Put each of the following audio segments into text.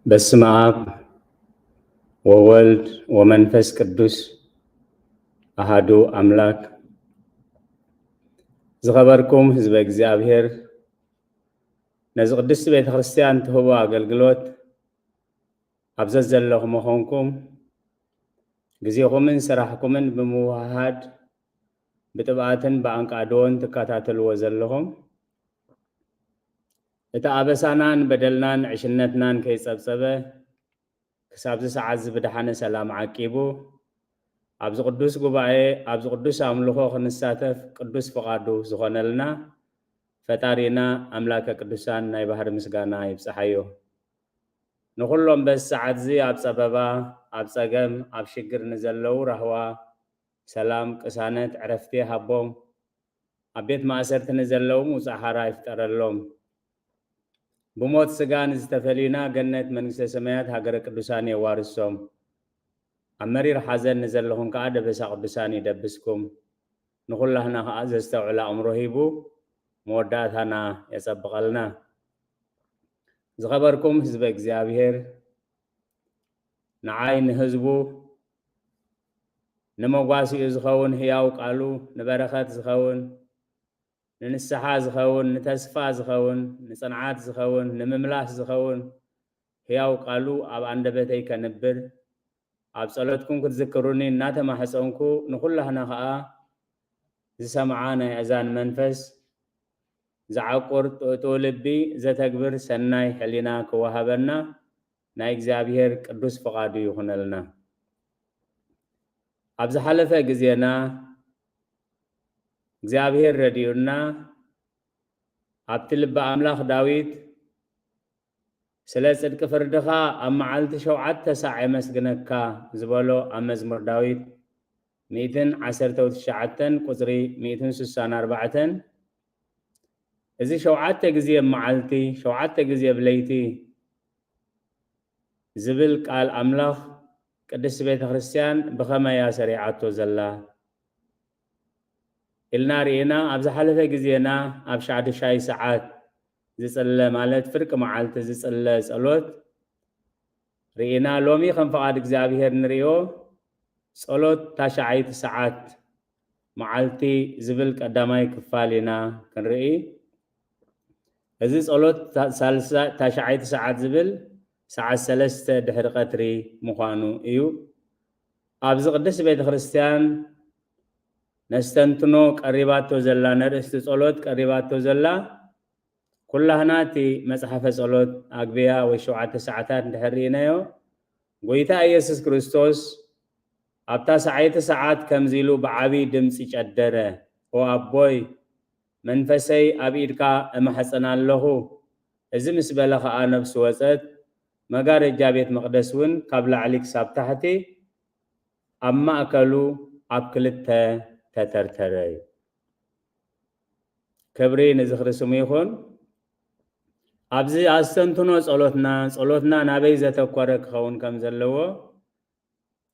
በስመ አብ ወወልድ ወመንፈስ ቅዱስ አሃዱ አምላክ። ዝኸበርኩም ህዝበ እግዚኣብሔር፣ ነዚ ቅድስቲ ቤተ ክርስቲያን ትህቦ ኣገልግሎት ኣብ ዘዘለኹም ኾንኩም ግዜኹምን ስራሕኩምን ብምውህሃድ ብጥብኣትን ብኣንቃድዎን ትከታተልዎ ዘለኹም፣ እቲ ኣበሳናን በደልናን ዕሽነትናን ከይጸብጸበ ክሳብዚ ሰዓት እዚ ብደሓነ ሰላም ዓቂቡ ኣብዚ ቅዱስ ጉባኤ ኣብዚ ቅዱስ ኣምልኾ ክንሳተፍ ቅዱስ ፍቓዱ ዝኾነልና ፈጣሪና ኣምላከ ቅዱሳን ናይ ባህሪ ምስጋና ይብጽሓዮ። ንኹሎም በዚ ሰዓት እዚ ኣብ ጸበባ፣ ኣብ ጸገም፣ ኣብ ሽግር ንዘለዉ ራህዋ፣ ሰላም፣ ቅሳነት፣ ዕረፍቲ ይሃቦም። ኣብ ቤት ማእሰርቲ ንዘለዉ ምውጻእ ሓራ ይፍጠረሎም። ብሞት ስጋ ንዝተፈልዩና ገነት መንግስተ ሰማያት ሃገረ ቅዱሳን የዋርሶም። ኣብ መሪር ሓዘን ንዘለኹም ከኣ ደበሳ ቅዱሳን ይደብስኩም። ንኹላህና ከኣ ዘስተውዕል ኣእምሮ ሂቡ መወዳእታና የጸብቐልና። ዝኸበርኩም ህዝበ እግዚኣብሔር፣ ንዓይ ንህዝቡ ንመጓሲኡ ዝኸውን ህያው ቃሉ፣ ንበረኸት ዝኸውን፣ ንንስሓ ዝኸውን፣ ንተስፋ ዝኸውን፣ ንጽንዓት ዝኸውን፣ ንምምላስ ዝኸውን ህያው ቃሉ ኣብ ኣንደበተይ ከንብር፣ ኣብ ጸሎትኩም ክትዝክሩኒ እናተማሕጸንኩ፣ ንኹላህና ኸኣ ዝሰምዓ ናይ ኣእዛን መንፈስ፣ ዝዓቁር ጥእጥኡ ልቢ፣ ዘተግብር ሰናይ ሕሊና ክወሃበና ናይ እግዚኣብሔር ቅዱስ ፍቓዱ ይኹነልና። ኣብ ዝሓለፈ ግዜና እግዚኣብሔር ረዲኡና፣ ኣብቲ ልቢ ኣምላኽ ዳዊት፣ "ስለ ጽድቂ ፍርድኻ ኣብ መዓልቲ ሸውዓተ ሳዕ የመስግነካ" ዝበሎ ኣብ መዝሙር ዳዊት ሚእትን ዓሰርተ ትሽዓተን ቁጽሪ ሚእትን ስሳን ኣርባዕተን፣ እዚ ሸውዓተ ግዜ ኣብ መዓልቲ፣ ሸውዓተ ግዜ ኣብ ለይቲ ዝብል ቃል ኣምላኽ ቅድስቲ ቤተ ክርስቲያን ብኸመይ እያ ሰሪዓቶ ዘላ? ኢልና ርኢና፣ ኣብ ዝሓለፈ ግዜና ኣብ ሻድሻይ ሰዓት ዝጽለ፣ ማለት ፍርቂ መዓልቲ ዝጽለ ጸሎት ርኢና። ሎሚ ከም ፍቓድ እግዚኣብሔር ንርእዮ ጸሎት ታሽዓይቲ ሰዓት መዓልቲ ዝብል ቀዳማይ ክፋል ኢና ክንርኢ። እዚ ጸሎት ታ-፣ ሳልሳ-፣ ታሽዓይቲ ሰዓት ዝብል ሰዓት ሰለስተ ድሕሪ ቀትሪ ምዃኑ እዩ። ኣብዚ ቅድስቲ ቤተ ክርስቲያን ነስተንትኖ ቀሪባቶ ዘላ፣ ነርእስቲ ጸሎት ቀሪባቶ ዘላ፣ ኩላህና እቲ መጽሓፈ ጸሎት ኣግብያ ወይ ሸውዓተ ሰዓታት እንድሕር ርኢናዮ፣ ጎይታ ኢየሱስ ክርስቶስ ኣብታ ሰዓይቲ ሰዓት ከምዚ ኢሉ ብዓቢ ድምጺ ጨደረ፣ "ኦ ኣቦይ፣ መንፈሰይ ኣብ ኢድካ እማሕጽን ኣለኹ።" እዚ ምስ በለ ኸኣ ነፍሱ ወጸት፣ መጋረጃ ቤት መቕደስ እውን ካብ ላዕሊ ክሳብ ታሕቲ ኣብ ማእከሉ ኣብ ክልተ ተተርተረ እዩ። ክብሪ ንዝኽሪ ስሙ ይኹን። ኣብዚ ኣስተንትኖ ጸሎትና፣ ጸሎትና ናበይ ዘተኮረ ክኸውን ከም ዘለዎ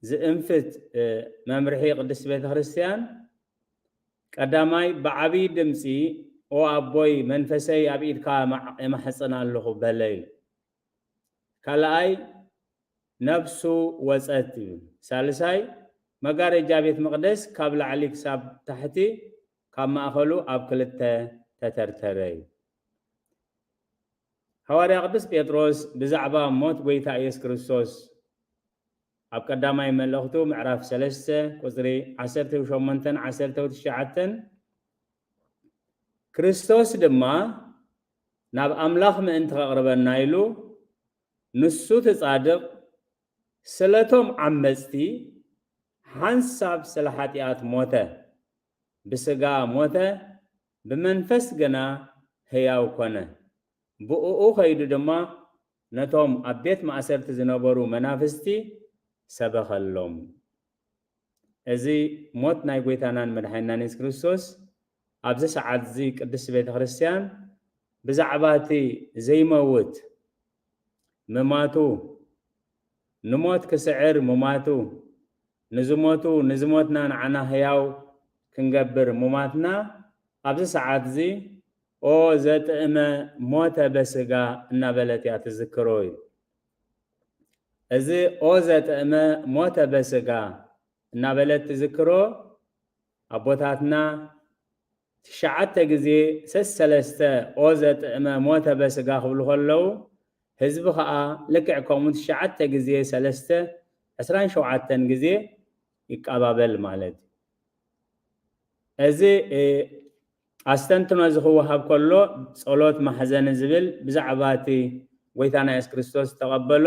ዝእንፍት፣ እ፣ መምርሒ ቅድስቲ ቤተ ክርስቲያን፣ ቀዳማይ ብዓብዪ ድምፂ፣ "ኦ ኣቦይ፣ መንፈሰይ ኣብ ኢድካ እማ-፣ እማሕፅን ኣለኹ" በለ ኢሉ። ካልኣይ፣ "ነፍሱ ወፀት" ይብል። ሳልሳይ፣ "መጋረጃ ቤት መቕደስ ካብ ላዕሊ ክሳብ ታሕቲ፣ ካብ ማእኸሉ ኣብ ክልተ ተተርተረ" እዩ። ሃዋርያ ቅዱስ ጴጥሮስ ብዛዕባ ሞት ጐይታ ኢየሱስ ክርስቶስ ኣብ ቀዳማይ መልእኽቱ ምዕራፍ ሰለስተ ቁጽሪ ዓሰርተ ሸሞንተን ዓሰርተ ትሽዓተን፣ "ክርስቶስ ድማ ናብ ኣምላኽ ምእንቲ ከቕርበና ኢሉ፣ ንሱ እቲ ጻድቕ ስለቶም ዓመጽቲ ሓንሳብ ስለ ሓጢኣት ሞተ፣ ብስጋ ሞተ፣ ብመንፈስ ግና ህያው ኮነ። ብእኡ ኸይዱ ድማ ነቶም ኣብ ቤት ማእሰርቲ ዝነበሩ መናፍስቲ ሰበኸሎም።" እዚ ሞት ናይ ጐይታናን መድሓኒናን የሱስ ክርስቶስ ኣብዚ ሰዓት እዚ ቅድስቲ ቤተ ክርስቲያን ብዛዕባ እቲ ዘይመውት ምማቱ፣ ንሞት ክስዕር ምማቱ፣ ንዝሞቱ፣ ንዝሞትና ንዓና ህያው ክንገብር ምማትና፣ ኣብዚ ሰዓት እዚ "ኦ ዘጥእመ ሞተ በስጋ" እናበለት እያ ትዝክሮ እዩ። እዚ ኦ ዘጥዕመ ሞተ በስጋ እናበለት ትዝክሮ ኣቦታትና ትሽዓተ ግዜ ሰሰለስተ ኦ ዘጥዕመ ሞተ በስጋ ክብሉ ከለዉ፣ ህዝቢ ኸኣ ልክዕ ከምኡ ትሽዓተ ግዜ ሰለስተ ዕስራን ሸውዓተን ግዜ ይቀባበል ማለት እዩ። እዚ፣ እ፣ ኣስተንትኖ እዚ ክወሃብ ከሎ ጸሎት ማሕዘኒ ዝብል ብዛዕባ እቲ ጎይታና የሱስ ክርስቶስ ዝተቐበሎ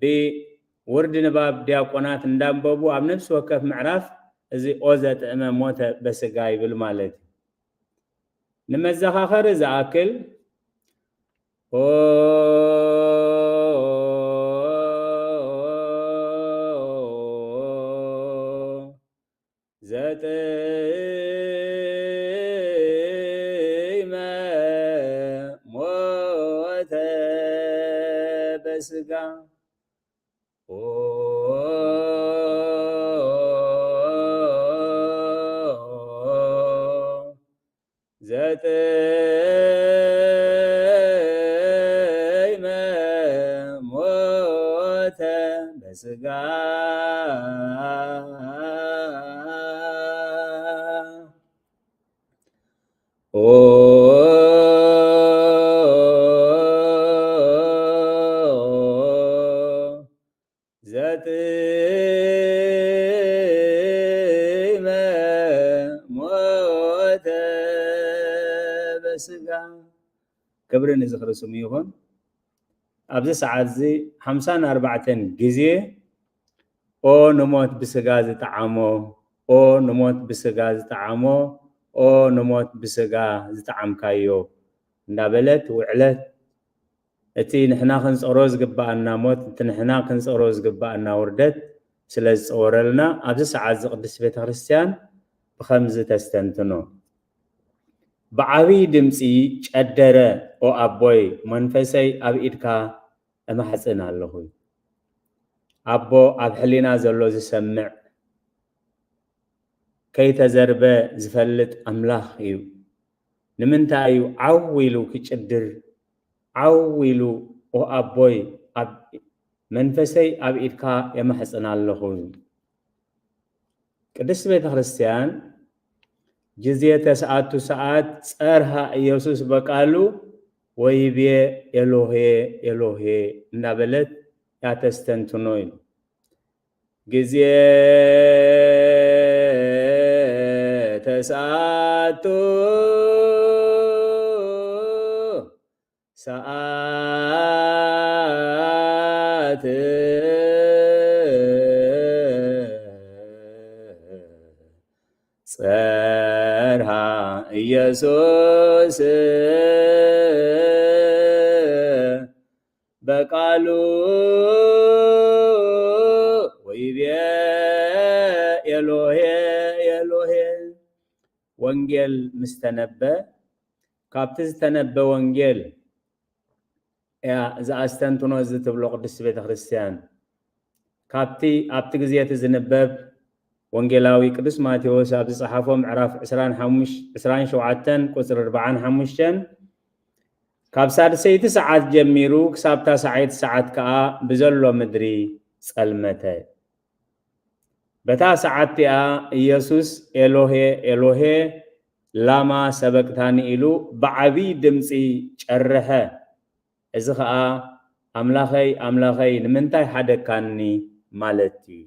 ብውርዲ ንባብ ዲያቆናት እንዳንበቡ ኣብ ነፍሲ ወከፍ ምዕራፍ እዚ ኦ ዘጥዕመ ሞተ በስጋ ይብል ማለት እዩ። ንመዘኻኸሪ ዝኣክል ኦ ዘጥዕመ ሞተ በስጋ ኦ ዘጥዕመ ሞተ በስጋ ኦ ዘጥዕመ ሞተ በስጋ። ክብሪ ንዝኽሪ ስሙ ይኹን። ኣብዚ ሰዓት እዚ ሓምሳን ኣርባዕተን ግዜ ኦ ንሞት ብስጋ ዝጠዓሞ፣ ኦ ንሞት ብስጋ ዝጠዓሞ፣ ኦ ንሞት ብስጋ ዝጠዓምካዮ እንዳበለት ውዕለት እቲ ንሕና ክንጸሮ ዝግብኣና ሞት፣ እቲ ንሕና ክንጸሮ ዝግብኣና ውርደት ስለ ዝጸወረልና፣ ኣብዚ ሰዓት እዚ ቅድስት ቤተ ክርስቲያን ብኸምዚ ተስተንትኖ። ብዓብዪ ድምጺ ጨደረ፣ ኦ ኣቦይ፣ መንፈሰይ ኣብ ኢድካ እማሕጽን ኣለኹ። ኣቦ ኣብ ሕሊና ዘሎ ዝሰምዕ፣ ከይተዘርበ ዝፈልጥ ኣምላኽ እዩ። ንምንታይ እዩ ዓው ኢሉ ክጭድር? ዓው ኢሉ፣ ኦ ኣቦይ፣ ኣብ መንፈሰይ ኣብ ኢድካ የማሕጽን ኣለኹ። ቅድስት ቤተ ክርስቲያን ጊዜ ተስዓቱ ሰዓት ጸርሃ ኢየሱስ በቃሉ ወይቤ ኤሎሄ ኤሎሄ እንዳበለት እያ ተስተንትኖ ኢሉ። ጊዜ ተስዓቱ ሰዓት ጸርሃ ኢየሱስ በቃሉ ወይቤ ኤሎሄ ኤሎሄ። ወንጌል ምስ ተነበ፣ ካብቲ ዝተነበ ወንጌል እያ እዚ ኣስተንትኖ እዚ ትብሎ ቅድስቲ ቤተ ክርስቲያን። ካብቲ ኣብቲ ግዜ እቲ ዝንበብ ወንጌላዊ ቅዱስ ማቴዎስ ኣብ ዝጸሓፎ ምዕራፍ ዕስራን ሓሙሽተ፣ ዕስራን ሸውዓተን ቁጽሪ ኣርባዓን ሓሙሽተን፣ ካብ ሳድሰይቲ ሰዓት ጀሚሩ ክሳብ ታስዓይቲ ሰዓት ከኣ ብዘሎ ምድሪ ጸልመተ። በታ ሰዓት እቲኣ ኢየሱስ ኤሎሄ ኤሎሄ ላማ ሰበቅታኒ ኢሉ ብዓቢ ድምጺ ጨርሐ። እዚ ኸኣ ኣምላኸይ ኣምላኸይ ንምንታይ ሓደግካኒ ማለት እዩ።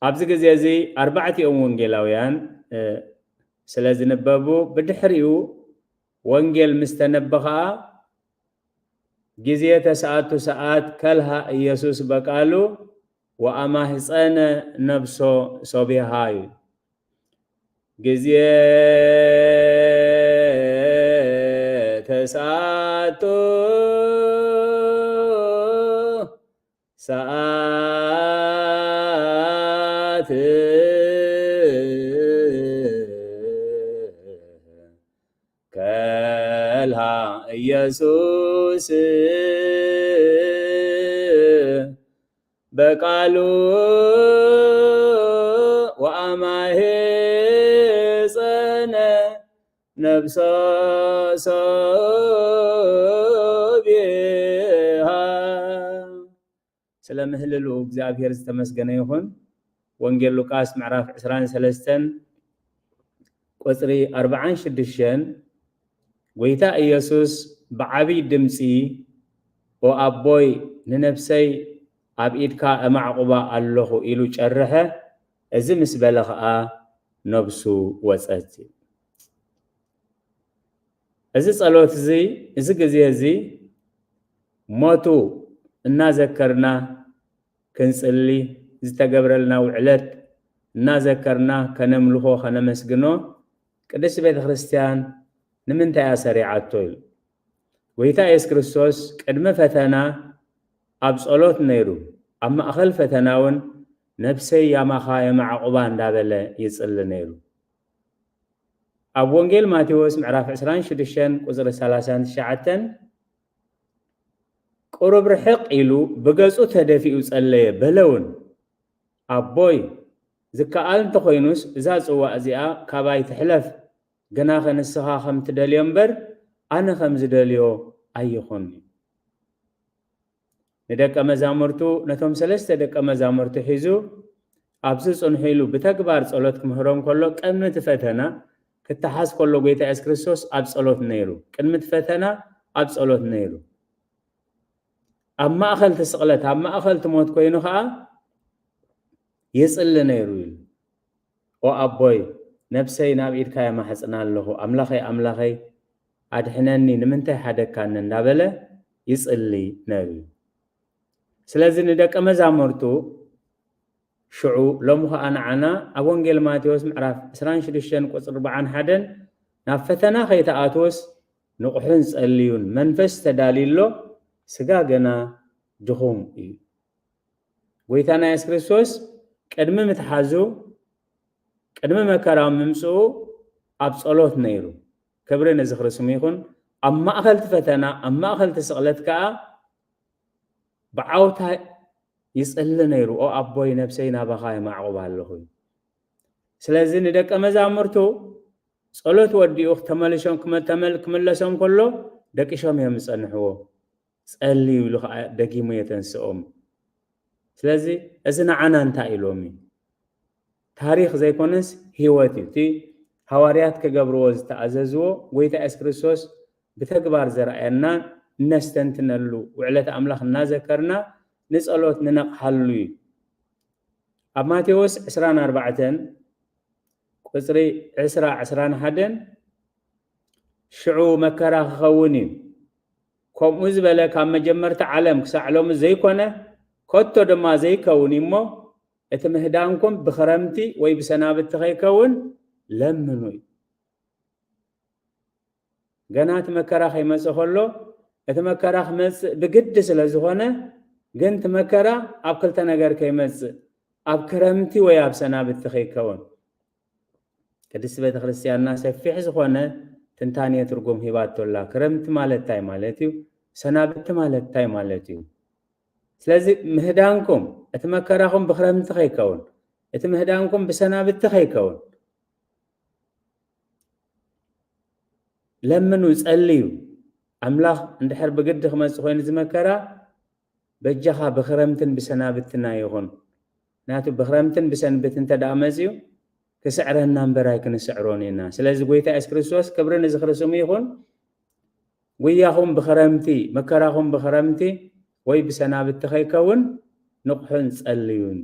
ኣብዚ ግዜ እዚ ኣርባዕቲኦም ወንጌላውያን፣ እ፣ ስለ ዝንበቡ ብድሕሪኡ ወንጌል ምስ ተነበ ኸኣ ጊዜ ተስዓቱ ሰዓት ከልሃ ኢየሱስ በቃሉ ወኣማህፀነ ነብሶ ሶቢሃ እዩ። ጊዜ ተስዓቱ ሰዓት ከልሃ ኢየሱስ በቃሉ ወአማህፀነ ነብሶ ሶቢሃ። ስለ ምህልልኡ እግዚኣብሔር ዝተመስገነ ይኹን። ወንጌል ሉቃስ ምዕራፍ ዕስራን ሰለስተን ቁጽሪ ኣርባዓን ሽዱሽተን፣ ጎይታ ኢየሱስ ብዓብይ ድምጺ፣ "ኦ ኣቦይ፣ ንነፍሰይ ኣብ ኢድካ እማዕቁባ ኣለኹ" ኢሉ ጨርሐ። እዚ ምስ በለ ኸኣ ነብሱ ወጸት። እዚ ጸሎት እዚ፣ እዚ ግዜ እዚ ሞቱ እናዘከርና ክንጽሊ፣ ዝተገብረልና ውዕለት እናዘከርና ከነምልኾ፣ ከነመስግኖ ቅድስቲ ቤተ ክርስቲያን ንምንታይ እያ ሰሪዓቶ ኢሉ? ጎይታ የሱስ ክርስቶስ ቅድሚ ፈተና ኣብ ጸሎት ነይሩ። ኣብ ማእከል ፈተና እውን "ነፍሰይ ያማኻ የማዕቁባ" እንዳበለ ይጽሊ ነይሩ። ኣብ ወንጌል ማቴዎስ ምዕራፍ ዕስራን ሽዱሽተን ቁጽሪ ሰላሳን ትሽዓተን፣ ቁሩብ ርሕቕ ኢሉ ብገጹ ተደፊኡ ጸለየ፣ በለ እውን፣ "ኣቦይ፣ ዝከኣል እንተኾይኑስ እዛ ጽዋእ እዚኣ ካባይ ትሕለፍ፣ ግናኸ ንስኻ ከም ትደልዮ እምበር ኣነ ከም ዝደልዮ ኣይኹን" እዩ። ንደቀ መዛሙርቱ፣ ነቶም ሰለስተ ደቀ መዛሙርቱ ሒዙ ኣብዚ ጽንሑ ኢሉ ብተግባር ጸሎት ክምህሮም ከሎ፣ ቅድሚ እቲ ፈተና ክተሓዝ ከሎ ጎይታ የሱስ ክርስቶስ ኣብ ጸሎት ነይሩ። ቅድሚ እቲ ፈተና ኣብ ጸሎት ነይሩ። ኣብ ማእከል እቲ ስቕለት፣ ኣብ ማእከል እቲ ሞት ኮይኑ ኸኣ ይጽሊ ነይሩ ኢሉ። "ኦ ኣቦይ፣ ነብሰይ ናብ ኢድካ የማሕጽና ኣለኹ፣ ኣምላኸይ፣ ኣምላኸይ፣ ኣድሕነኒ፣ ንምንታይ ሓደግካኒ?" እንዳበለ ይጽሊ ነይሩ እዩ። ስለዚ ንደቀ መዛሙርቱ ሽዑ፣ ሎሚ ኸኣ ንዓና ኣብ ወንጌል ማቴዎስ ምዕራፍ ዕስራን ሽዱሽተን ቁጽሪ ኣርባዓን ሓደን፣ "ናብ ፈተና ከይትኣትዎስ ንቕሑን ጸልዩን፣ መንፈስ ተዳልዩ ኣሎ፣ ስጋ ገና ድኹም እዩ።" ጎይታና የሱስ ክርስቶስ ቅድሚ ምትሓዙ፣ ቅድሚ መከራ ምምጽኡ ኣብ ጸሎት ነይሩ። ክብሪ ነዚ ክርስሙ ይኹን። ኣብ ማእከል እቲ ፈተና፣ ኣብ ማእከል እቲ ስቕለት ከኣ ብዓውታ ይጽሊ ነይሩ። "ኦ ኣቦይ፣ ነብሰይ ናባኻ የማዕቑባ ኣለኹ" እዩ። ስለዚ ንደቀ መዛሙርቱ ጸሎት ወዲኡ ተመልሾም፣ ክመ-፣ ተመል-፣ ክምለሶም ከሎ ደቂሾም እዮም ዝጸንሕዎ። "ጸልዩ" ኢሉ ኸዓ ደጊሙ የተንስኦም። ስለዚ እዚ ንዓና እንታይ ኢሎም እዩ? ታሪኽ ዘይኮነስ ህይወት እዩ። እቲ ሃዋርያት ክገብርዎ ዝተኣዘዝዎ፣ ጎይታ የሱስ ክርስቶስ ብተግባር ዘርኣየና፣ እነስተንትነሉ፣ ውዕለት ኣምላኽ እናዘከርና ንጸሎት ንነቕሓሉ እዩ። ኣብ ማቴዎስ ዕስራን ኣርባዕተን ቁጽሪ ዕስራ፣ ዕስራን ሓደን፣ "ሽዑ መከራ ክኸውን እዩ፣ ከምኡ ዝበለ ካብ መጀመርታ ዓለም ክሳዕ ሎሚ ዘይኮነ፣ ከቶ ድማ ዘይከውን እዩ እሞ፣ እቲ ምህዳንኩም ብኽረምቲ ወይ ብሰናብቲ ከይከውን ለምኑ" እዩ። ገና እቲ መከራ ከይመጽእ ከሎ፣ እቲ መከራ ክመጽእ ብግዲ ስለ ዝኾነ፣ ግን እቲ መከራ ኣብ ክልተ ነገር ከይመጽእ፣ ኣብ ክረምቲ ወይ ኣብ ሰናብቲ ከይከውን። ቅድስቲ ቤተ ክርስቲያንና ሰፊሕ ዝኾነ ትንታኔ ትርጉም ሂባቶ ኣላ። ክረምቲ ማለት እንታይ ማለት እዩ? ሰናብቲ ማለት እንታይ ማለት እዩ? ስለዚ ምህዳንኩም፣ እቲ መከራኹም ብክረምቲ ከይከውን፣ እቲ ምህዳንኩም ብሰናብቲ ከይከውን፣ ለምኑ፣ ጸልዩ። ኣምላኽ እንድሕር ብግዲ ክመጽእ ኮይኑ እዚ መከራ፣ በጃኻ ብክረምትን ብሰናብትና ይኹን። ምክንያቱ ብክረምትን ብሰንበት እንተ ደኣ መጽዩ፣ ክስዕረና እምበር ኣይክንስዕሮን ኢና። ስለዚ ጎይታ የሱስ ክርስቶስ፣ ክብሪ ንዝኽሪ ስሙ ይኹን፣ ጉያኹም ብክረምቲ፣ መከራኹም ብክረምቲ ወይ ብሰናብቲ ከይከውን ንቕሑን ጸልዩን።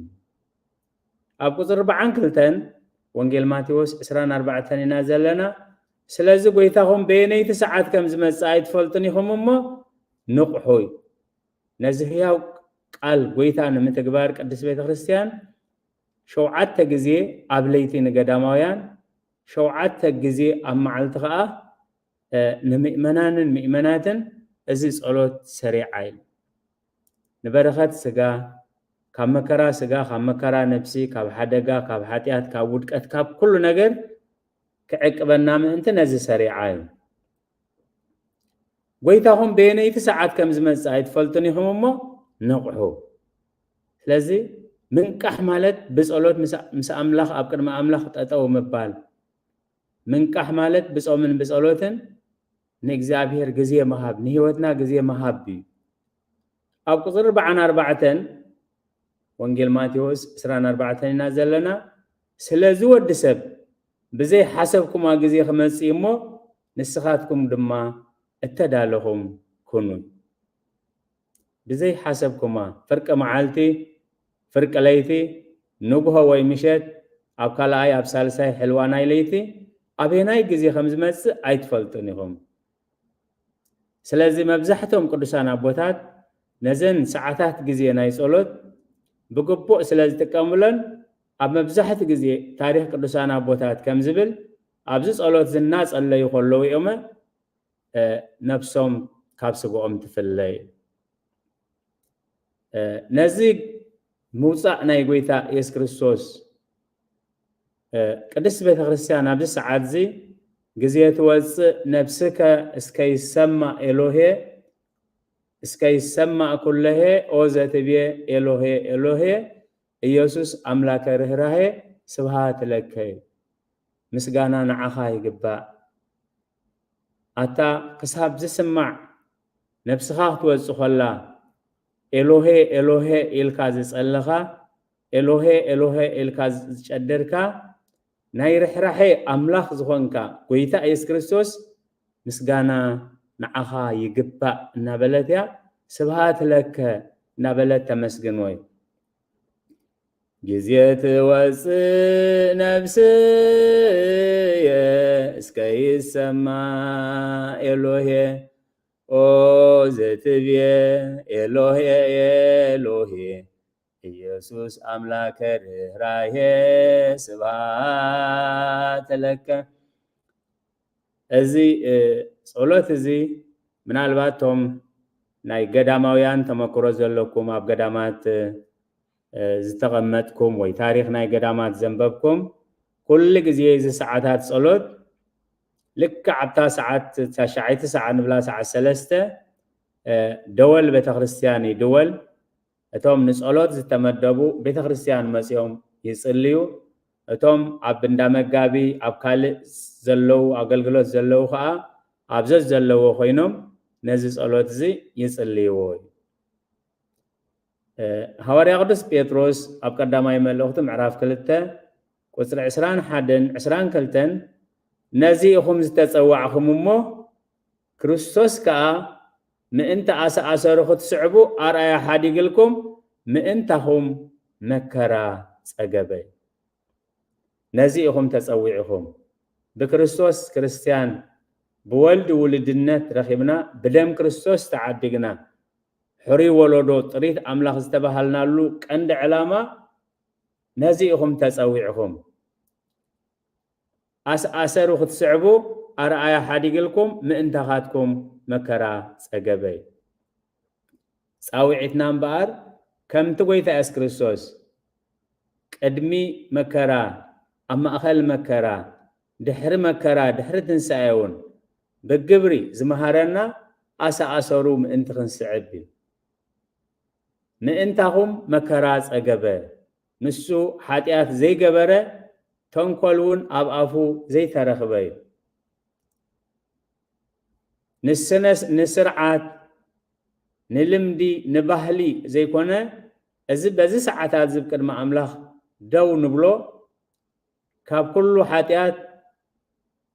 ኣብ ቁጽሪ ኣርባዓን ክልተን ወንጌል ማቴዎስ ዕስራን ኣርባዕተን ኢና ዘለና። ስለዚ ጎይታኹም በየነይቲ ሰዓት ከም ዝመጽእ ኣይትፈልጡን ኢኹም እሞ ንቕሑ። ነዚ ህያው ቃል ጎይታ ንምትግባር ቅድስት ቤተ ክርስቲያን ሸውዓተ ግዜ ኣብ ለይቲ ንገዳማውያን፣ ሸውዓተ ግዜ ኣብ መዓልቲ ኸኣ፣ እ፣ ንምእመናንን ምእመናትን እዚ ጸሎት ሰሪዓ እዩ። ንበረኸት ስጋ፣ ካብ መከራ ስጋ፣ ካብ መከራ ነፍሲ፣ ካብ ሓደጋ፣ ካብ ሓጢኣት፣ ካብ ውድቀት፣ ካብ ኩሉ ነገር ክዕቅበና ምእንቲ ነዚ ሰሪዓ እዩ። ጎይታኹም በየነይቲ ሰዓት ከም ዝመጽእ ኣይትፈልጡን ኢኹም እሞ ንቕሑ። ስለዚ ምንቃሕ ማለት ብጸሎት ምስ፣ ምስ ኣምላኽ፣ ኣብ ቅድሚ ኣምላኽ ጠጠው ምባል። ምንቃሕ ማለት ብጾምን ብጸሎትን ንእግዚኣብሔር ግዜ ምሃብ፣ ንህይወትና ግዜ ምሃብ እዩ። ኣብ ቁጽሪ ኣርባዓን ኣርባዕተን፣ ወንጌል ማቴዎስ ዕስራን ኣርባዕተን ኢና ዘለና። ስለዚ ወዲ ሰብ ብዘይ ሓሰብኩማ ግዜ ክመጽእ እሞ ንስኻትኩም ድማ እተዳለኹም ኩኑ። ብዘይ ሓሰብኩማ ፍርቂ መዓልቲ፣ ፍርቂ ለይቲ፣ ንግሆ ወይ ምሸት፣ ኣብ ካልኣይ ኣብ ሳልሳይ ሕልዋ ናይ ለይቲ ኣበየናይ ግዜ ከም ዝመጽእ ኣይትፈልጡን ኢኹም። ስለዚ መብዛሕትኦም ቅዱሳን ኣቦታት ነዘን ሰዓታት ግዜ ናይ ጸሎት ብግቡእ ስለ ዝጥቀሙለን ኣብ መብዛሕትኡ ግዜ ታሪኽ ቅዱሳን ኣቦታት ከም ዝብል ኣብዚ ጸሎት ዝናጸለዩ ከለዉ እዮም ነብሶም ካብ ስግኦም ትፍለይ። ነዚ ምውፃእ ናይ ጎይታ የሱስ ክርስቶስ ቅድስት ቤተክርስትያን ኣብዚ ሰዓት እዚ ግዜ ትወፅእ ነብስከ እስከ ይሰማ ኤሎሄ እስከ ይሰማ ኩለሄ ኦ ዘትብየ ኤሎሄ ኤሎሄ ኢየሱስ ኣምላከ ርህራሄ ስብሃት ለከ ምስጋና ንዓኻ ይግባእ። ኣታ ክሳብ ዝስማዕ ነብስኻ ክትወጽእ ከላ ኤሎሄ ኤሎሄ ኢልካ ዝጸለኻ ኤሎሄ ኤሎሄ ኢልካ ዝጨደርካ ናይ ርሕራሐ ኣምላኽ ዝኾንካ ጎይታ ኢየሱስ ክርስቶስ ምስጋና ንዓኻ ይግባእ እናበለት እያ። ስብሃት ለከ እናበለት ተመስግን ወይ ግዜ ትወፅእ ነብስየ እስከ ይሰማ ኤሎሄ ኦ ዘትብየ ኤሎሄ ኤሎሄ ኢየሱስ ኣምላከ ርህራሄ ስብሃት ለከ። እዚ ጸሎት እዚ ምናልባት ቶም ናይ ገዳማውያን ተመክሮ ዘለኩም ኣብ ገዳማት ዝተቐመጥኩም ወይ ታሪኽ ናይ ገዳማት ዘንበብኩም ኩሉ ግዜ እዚ ሰዓታት ጸሎት ልክዕ ኣብታ ሰዓት ታሻዓይቲ ሰዓት ንብላ ሰዓት ሰለስተ ደወል ቤተክርስትያን ይድወል። እቶም ንጸሎት ዝተመደቡ ቤተክርስትያን መጺኦም ይጽልዩ። እቶም ኣብ እንዳ መጋቢ ኣብ ካልእ ዘለዉ ኣገልግሎት ዘለዉ ከዓ ኣብ ዘዘለዎ ኮይኖም ነዚ ጸሎት እዚ ይጽልይዎ እዩ። ሃዋርያ ቅዱስ ጴጥሮስ ኣብ ቀዳማይ መልእኽቱ ምዕራፍ ክልተ ቁጽሪ ዕስራን ሓደን ዕስራን ክልተን ነዚ ኢኹም ዝተጸዋዕኹም እሞ ክርስቶስ ከኣ ምእንቲ ኣሰኣሰሩ ክትስዕቡ ኣርኣያ ሓዲግልኩም ምእንታኹም መከራ ጸገበ። ነዚ ኢኹም ተጸዊዕኹም። ብክርስቶስ ክርስትያን ብወልድ ውልድነት ረኺብና ብደም ክርስቶስ ተዓዲግና ሕሩይ ወለዶ ጥሪት ኣምላኽ ዝተባሃልናሉ ቀንዲ ዕላማ ነዚ ኢኹም ተጸዊዕኹም። ኣስኣሰሩ ክትስዕቡ ኣርኣያ ሓዲግልኩም ምእንታኻትኩም መከራ ጸገበ እዩ። ጻውዒትና እምበኣር ከምቲ ጎይታ የሱስ ክርስቶስ ቅድሚ መከራ ኣብ ማእኸል መከራ ድሕሪ መከራ ድሕሪ ትንሳኤ እውን ብግብሪ ዝመሃረና ኣሰኣሰሩ ምእንቲ ክንስዕብ እዩ። ምእንታኹም መከራ ጸገበ፣ ንሱ ሓጢኣት ዘይገበረ፣ ተንኮል እውን ኣብ ኣፉ ዘይተረኽበ እዩ። ንስነስ ንስርዓት ንልምዲ ንባህሊ ዘይኮነ፣ እዚ በዚ ሰዓታት እዚ ቅድሚ ኣምላኽ ደው ንብሎ፣ ካብ ኩሉ ሓጢኣት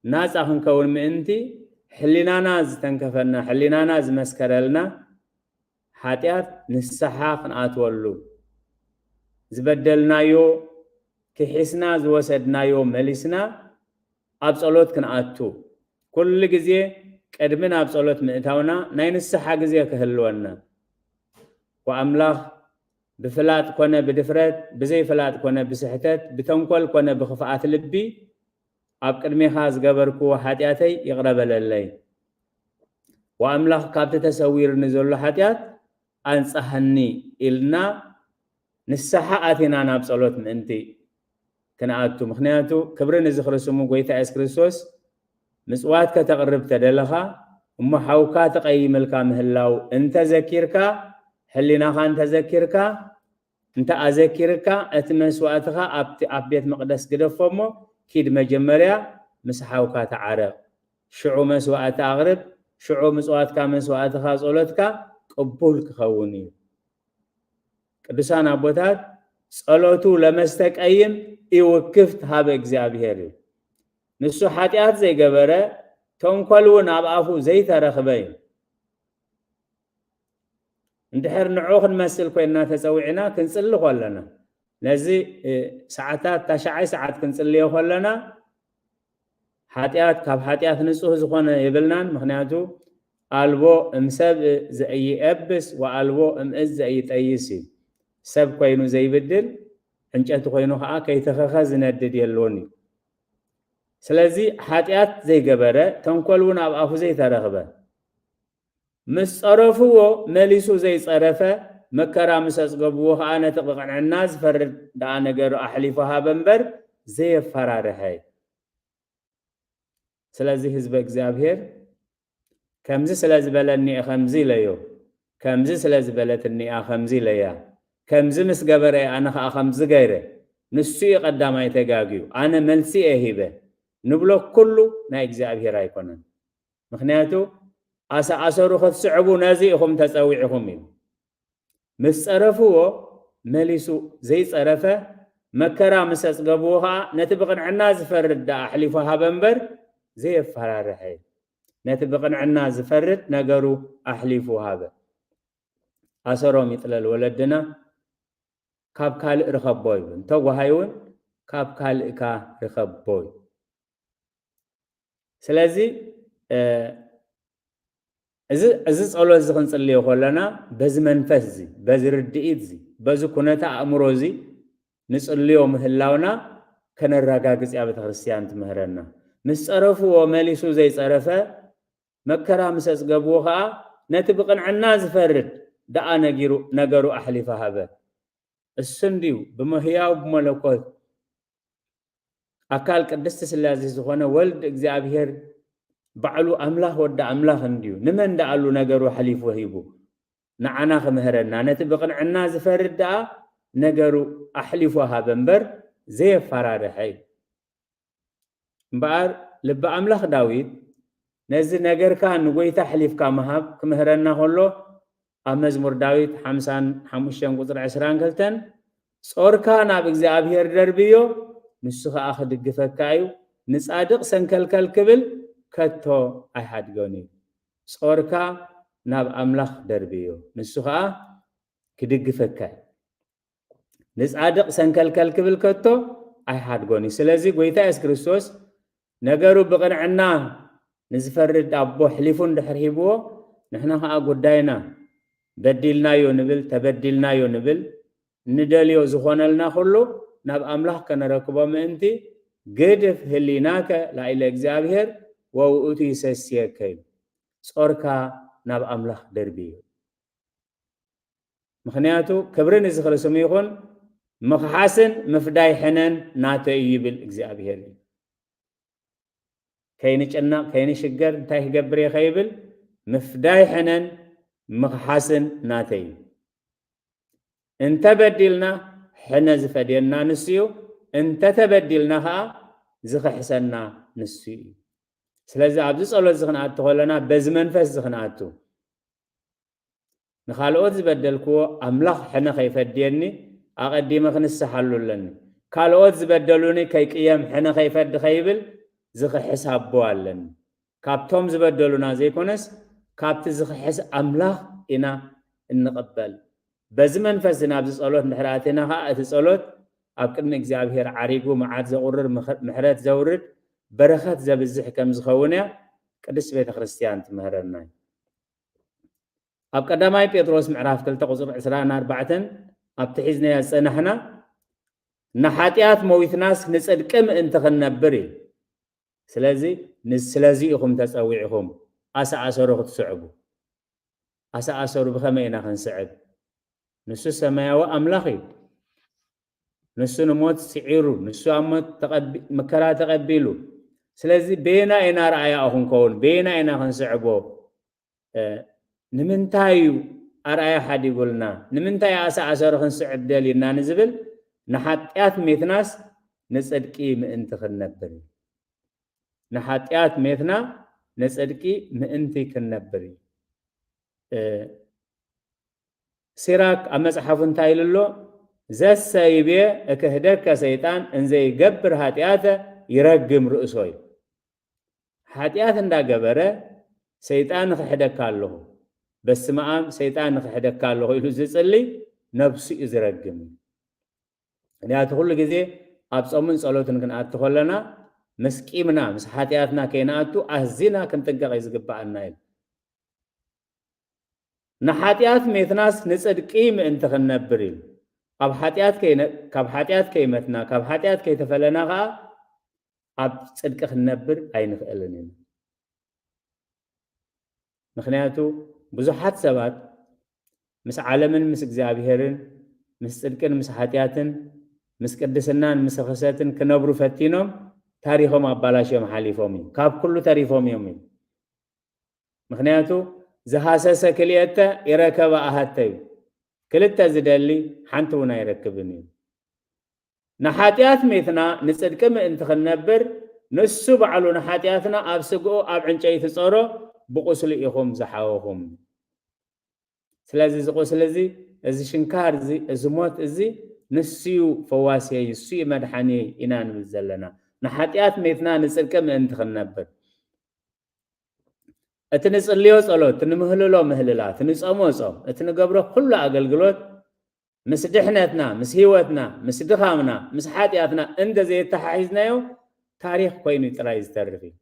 ናጻ ክንከውን ምእንቲ፣ ሕሊናና ዝተንከፈና፣ ሕሊናና ዝመስከረልና፣ ሓጢኣት ንስሓ ክንኣትወሉ፣ ዝበደልናዮ ክሒስና ዝወሰድናዮ መሊስና ኣብ ጸሎት ክንኣቱ፣ ኩሉ ግዜ ቅድሚ ናብ ጸሎት ምእታውና ናይ ንስሓ ግዜ ክህልወና። ወኣምላኽ ብፍላጥ ኮነ ብድፍረት፣ ብዘይፍላጥ ኮነ ብስሕተት፣ ብተንኮል ኮነ ብኽፍኣት ልቢ፣ ኣብ ቅድሜኻ ዝገበርክዎ ሓጢኣተይ ይቕረ በለለይ። ወኣምላኽ ካብቲ ተሰዊርኒ ዘሎ ሓጢኣት ኣንጻሃኒ ኢልና ንስሓ ኣቲና ናብ ጸሎት ምእንቲ ክንኣቱ። ምኽንያቱ ክብሪ ንዝኽሪ ስሙ ጎይታ የሱስ ክርስቶስ ምጽዋት ከተቕርብ ተደለኻ እሞ ሓውካ ተቐይምልካ ምህላው እንተዘኪርካ፣ ሕሊናኻ እንተዘኪርካ፣ እንተ ኣዘኪርካ እቲ መስዋእትኻ ኣብቲ ኣብ ቤት መቕደስ ግደፎ እሞ ኪድ መጀመርያ ምስ ሓውካ ተዓረቕ። ሽዑ መስዋእቲ ኣቕርብ፣ ሽዑ ምጽዋትካ መስዋእትኻ ጸሎትካ ቅቡል ክኸውን እዩ። ቅዱሳን ኣቦታት፣ ጸሎቱ ለመስተቀይም ይውክፍት ሀበ እግዚኣብሔር እዩ። ንሱ ሓጢኣት ዘይገበረ፣ ተንኮል እውን ኣብ ኣፉ ዘይተረኽበ እዩ። እንድሕር ንዑ ክንመስል ኮይንና ተጸዊዕና ክንጽሊ ከለና፣ ነዚ ሰዓታት ታሽዓይ ሰዓት ክንጽልዮ ከለና፣ ሓጢኣት ካብ ሓጢኣት ንጹህ ዝኾነ የብልናን። ምኽንያቱ ኣልቦ እምሰብ ዘኢየብስ ወኣልቦ እምእዝ ዘኢጠይስ እዩ። ሰብ ኮይኑ ዘይብድል፣ ዕንጨቲ ኮይኑ ከዓ ከይተኸኸ ዝነድድ የልዎን እዩ። ስለዚ ሓጢኣት ዘይገበረ፣ ተንኮል እውን ኣብ ኣፉ ዘይተረኽበ፣ ምስ ጸረፍዎ መሊሱ ዘይጸረፈ፣ መከራ ምስ ኣጽገብዎ ከዓ ነቲ ብቕንዕና ዝፈርድ ደኣ ነገሩ ኣሕሊፉ ሃበ እምበር ዘየፈራርሐ። ስለዚ ህዝበ እግዚኣብሔር ከምዚ ስለ ዝበለኒ እየ ከምዚ ኢለዮ፣ ከምዚ ስለ ዝበለትኒ እያ ከምዚ ኢለያ፣ ከምዚ ምስ ገበረ እየ ኣነ ከዓ ከምዚ ገይረ፣ ንሱ እዩ ቀዳማይ ተጋግዩ፣ ኣነ መልሲ እየ ሂበ ንብሎ ኩሉ ናይ እግዚኣብሔር ኣይኮነን። ምኽንያቱ ኣሰኣሰሩ ክትስዕቡ ነዚ ኢኹም ተጸዊዕኹም እዩ። ምስ ጸረፍዎ መሊሱ ዘይጸረፈ፣ መከራ ምስ ኣጽገብዎ ኸኣ ነቲ ብቕንዕና ዝፈርድ ደኣ ኣሕሊፉ ሃበ እምበር ዘየፈራርሐ እዩ። ነቲ ብቕንዕና ዝፈርድ ነገሩ ኣሕሊፉ ሃበ። ኣሰሮም ይጥለል ወለድና፣ ካብ ካልእ ርኸቦ ይብሉ። እንተጓሃይ እውን ካብ ካልእካ ርኸቦ እዩ። ስለዚ እዚ ጸሎት እዚ ክንጽልዮ ከለና በዚ መንፈስ እዚ፣ በዚ ርድኢት እዚ፣ በዚ ኩነተ ኣእምሮ እዚ ንጽልዮ ምህላውና ከነረጋግጽ እያ ቤተክርስትያን ትምህረና። ምስ ጸረፍዎ መሊሱ ዘይጸረፈ፣ መከራ ምስ ኣጽገብዎ ከኣ ነቲ ብቕንዕና ዝፈርድ ደኣ ነጊሩ ነገሩ ኣሕሊፈ ሃበ። እሱ እንድዩ ብመህያው ብመለኮት ኣካል ቅድስቲ ስላሴ ዝኾነ ወልድ እግዚኣብሔር ባዕሉ ኣምላኽ ወዲ ኣምላኽ እንድዩ። ንመን ደኣሉ ነገሩ ኣሕሊፉ ሂቡ? ንዓና ክምህረና። ነቲ ብቕንዕና ዝፈርድ ደኣ ነገሩ ኣሕሊፉ ሃበ እምበር ዘየፈራርሐ እዩ። እምበኣር ልቢ ኣምላኽ ዳዊት ነዚ ነገርካ ንጎይታ ኣሕሊፍካ ምሃብ ክምህረና ከሎ ኣብ መዝሙር ዳዊት ሓምሳን ሓሙሽተን ቁጽሪ ዕስራን ክልተን፣ ጾርካ ናብ እግዚኣብሔር ደርብዮ፣ ንሱ ኸኣ ክድግፈካ እዩ፣ ንጻድቕ ሰንከልከል ክብል ከቶ ኣይሓድጎን እዩ። ጾርካ ናብ ኣምላኽ ደርብዮ፣ ንሱ ኸኣ ክድግፈካ እዩ። ንጻድቕ ሰንከልከል ክብል ከቶ ኣይሓድጎን እዩ። ስለዚ ጎይታ የሱስ ክርስቶስ ነገሩ ብቕንዕና ንዝፈርድ ኣቦ ኣሕሊፉ እንድሕር ሂብዎ፣ ንሕና ኸኣ ጉዳይና በዲልናዮ ንብል፣ ተበዲልናዮ ንብል፣ ንደልዮ ዝኾነልና ኩሉ ናብ ኣምላኽ ከነረክቦ ምእንቲ፣ ግድፍ ህሊናከ ላዕለ እግዚኣብሔር ወውእቱ ይሰስየከ እዩ። ጾርካ ናብ ኣምላኽ ደርብዮ። ምኽንያቱ ክብሪ ንዝኽሪ ስሙ ይኹን፣ ምኽሓስን ምፍዳይ ሕነን ናተይ እዩ ይብል እግዚኣብሔር እዩ። ከይንጭነቕ፣ ከይንሽገር፣ እንታይ ክገብር እየ ከይብል፣ ምፍዳይ ሕነን ምኽሓስን ናተይ እዩ። እንተ በዲልና ሕነ ዝፈድየና ንሱ እዩ፣ እንተ ተበዲልና ኸኣ ዝኽሕሰና ንሱ እዩ። ስለዚ ኣብዚ ጸሎት እዚ ክንኣቱ ከለና በዚ መንፈስ እዚ ክንኣቱ፣ ንኻልኦት ዝበደልክዎ ኣምላኽ ሕነ ከይፈድየኒ ኣቐዲመ ክንስሓሉ ኣለኒ። ካልኦት ዝበደሉኒ ከይቅየም ሕነ ከይፈዲ ከይብል ዝኽሕስ ኣቦ ኣለኒ። ካብቶም ዝበደሉና ዘይኮነስ ካብቲ ዝኽሕስ ኣምላኽ ኢና እንቕበል። በዚ መንፈስ እዚ ናብዚ ጸሎት እንድሕር ኣቲና ኸኣ እቲ ጸሎት ኣብ ቅድሚ እግዚኣብሔር ዓሪጉ መዓት ዘቑርር ምኽ-፣ ምሕረት ዘውርድ በረኸት ዘብዝሕ ከም ዝኸውን እያ ቅድስቲ ቤተ ክርስቲያን ትምህረና እዩ። ኣብ ቀዳማይ ጴጥሮስ ምዕራፍ ክልተ ቁጽሪ ዕስራን ኣርባዕተን ኣብቲ ሒዝናዮ ዝጸናሕና፣ ንሓጢኣት ሞይትናስ ንጽድቂ ምእንቲ ክንነብር እዩ። ስለዚ ን-፣ ስለዚ ኢኹም ተጸዊዕኹም ኣሰኣሰሩ ክትስዕቡ። ኣሰኣሰሩ ብኸመይ ኢና ክንስዕብ? ንሱ ሰማያዊ ኣምላኽ እዩ። ንሱ ንሞት ስዒሩ፣ ንሱ ኣብ ሞት ተቐቢ-፣ መከራ ተቐቢሉ። ስለዚ በየና ኢና ረኣያኡ ክንከውን? በየና ኢና ክንስዕቦ? እ፣ ንምንታይ እዩ ኣርኣያ ሓዲጉልና? ንምንታይ ኣሰኣሰሩ ክንስዕብ ደልዩና ንዝብል፣ ንሓጢኣት ሜትናስ ንጽድቂ ምእንቲ ክንነብር እዩ። ንሓጢኣት ሜትና ንጽድቂ ምእንቲ ክንነብር እዩ። እ፣ ሲራክ ኣብ መጽሓፉ እንታይ ኢሉ ኣሎ? "ዘሰይቤ እክህደከ ሰይጣን እንዘይገብር ኃጢአተ ይረግም ርእሶ" እዩ። ሓጢኣት እንዳገበረ "ሰይጣን ንኽሕደካ ኣለኹ፣ በስመ ኣብ ሰይጣን ንኽሕደካ ኣለኹ" ኢሉ ዝጽሊ ነብሱ እዩ ዝረግም። ምክንያቱ ኩሉ ግዜ ኣብ ጾምን ጸሎትን ክንኣቱ ከለና ምስ ቂምና ምስ ሓጢኣትና ከይንኣቱ ኣዚና ክንጥንቀቕ እዩ ዝግብኣና እዩ። "ንሓጢኣት ሜትናስ ንጽድቂ ምእንቲ ክንነብር" እዩ። ኣብ ሓጢኣት ከይነ-፣ ካብ ሓጢኣት ከይመትና፣ ካብ ሓጢኣት ከይተፈለና ከኣ ኣብ ጽድቂ ክንነብር ኣይንኽእልን ኢና። ምኽንያቱ ብዙሓት ሰባት ምስ ዓለምን ምስ እግዚኣብሔርን፣ ምስ ጽድቅን ምስ ሓጢኣትን፣ ምስ ቅድስናን ምስ ርኽሰትን ክነብሩ ፈቲኖም ታሪኾም ኣባላሽዮም ሓሊፎም እዩ። ካብ ኩሉ ተሪፎም እዮም እዩ። ምኽንያቱ ዝሃሰሰ ክልኤተ ይረከበ ኣሃተ እዩ። ክልተ ዝደሊ ሓንቲ እውን ኣይረክብን እዩ። ንሓጢኣት ሜትና ንጽድቂ ምእንቲ ክንነብር፣ ንሱ ባዕሉ ንሓጢኣትና ኣብ ስግኡ ኣብ ዕንጨይቲ ጾሮ፣ ብቁስሉ ኢኹም ዝሓወኹም። ስለዚ እዚ ቁስሊ እዚ፣ እዚ ሽንካር እዚ፣ እዚ ሞት እዚ ንሱ እዩ ፈዋስየይ፣ ንሱ እዩ መድሓንየይ ኢና ንብል ዘለና። ንሓጢኣት ሜትና ንጽድቂ ምእንቲ ክንነብር። እቲ ንጽልዮ ጸሎት፣ እቲ ንምህልሎ ምህልላ፣ እቲ ንጸሞ ጾም፣ እቲ ንገብሮ ኩሉ ኣገልግሎት ምስ ድሕነትና፣ ምስ ህይወትና፣ ምስ ድኻምና፣ ምስ ሓጢኣትና እንተ ዘየተሓሒዝናዮ ታሪኽ ኮይኑ ጥራይ ዝተርፍ እዩ።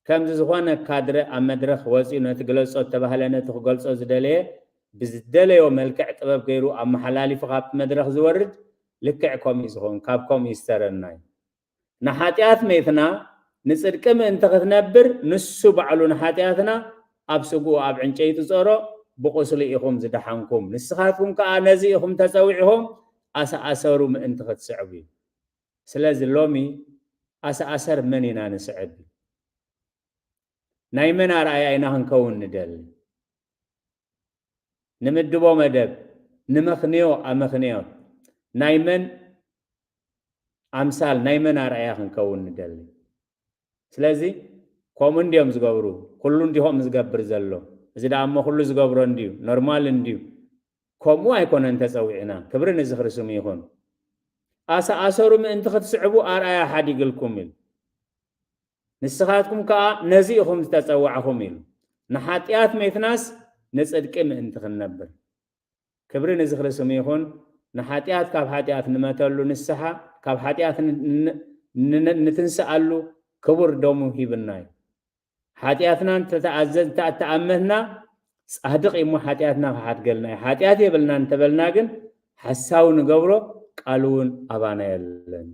ከምዚ ዝኾነ ካድረ ኣብ መድረኽ ወጺኡ ነቲ ግለጾ እተባህለ ነቲ ክገልጾ ዝደለየ ብዝደለዮ መልክዕ ጥበብ ገይሩ ኣመሓላሊፉ ካብቲ መድረኽ ዝወርድ ልክዕ ከምኡ እዩ ዝኸውን፣ ካብ ከምኡ ይስተረና እዩ። ንሓጢኣት ሜትና ንጽድቂ ምእንቲ ክትነብር ንሱ ባዕሉ ንሓጢኣትና ኣብ ስግኡ ኣብ ዕንጨይቲ ጾሮ ብቁስሉ ኢኹም ዝደሓንኩም። ንስኻትኩም ከኣ ነዚ ኢኹም ተጸዊዕኹም ኣሰኣሰሩ ምእንቲ ክትስዕቡ እዩ። ስለዚ ሎሚ ኣሰኣሰር መን ኢና ንስዕብ? ናይ መን ኣርኣያ ኢና ክንከውን ንደሊ? ንምድቦ መደብ፣ ንመኽንዮ ኣመኽንዮ ናይ መን ኣምሳል፣ ናይ መን ኣርኣያ ክንከውን ንደሊ? ስለዚ ከምኡ እንድዮም ዝገብሩ፣ ኩሉ እንዲኹም ዝገብር ዘሎ። እዚ ደኣ እሞ ኩሉ ዝገብሮ እንድዩ፣ ኖርማል እንድዩ። ከምኡ ኣይኮነን ተጸዊዕና። ክብሪ ንዝኽሪ ስሙ ይኹን። ኣሰኣሰሩ ምእንቲ ክትስዕቡ ኣርኣያ ሓዲግልኩም ኢሉ። ንስኻትኩም ከኣ ነዚ ኢኹም ዝተጸዋዕኹም ኢሉ። ንሓጢኣት ሜትናስ ንጽድቂ ምእንቲ ክንነብር። ክብሪ ንዝኽሪ ስሙ ይኹን። ንሓጢኣት ካብ ሓጢኣት ንመተሉ ንስሓ፣ ካብ ሓጢኣት ን-፣ ን-፣ ን-፣ ንትንስኣሉ ክቡር ደሙ ሂብና እዩ። ሓጢኣትና እንተተኣዘ-፣ እንተ-፣ ተኣመትና ጻድቕ እዩ እሞ ሓጢኣትና ክሓድገልና እዩ። ሓጢኣት የብልናን እንተበልና ግን ሓሳዊ ንገብሮ፣ ቃሉ እውን ኣባና የለን።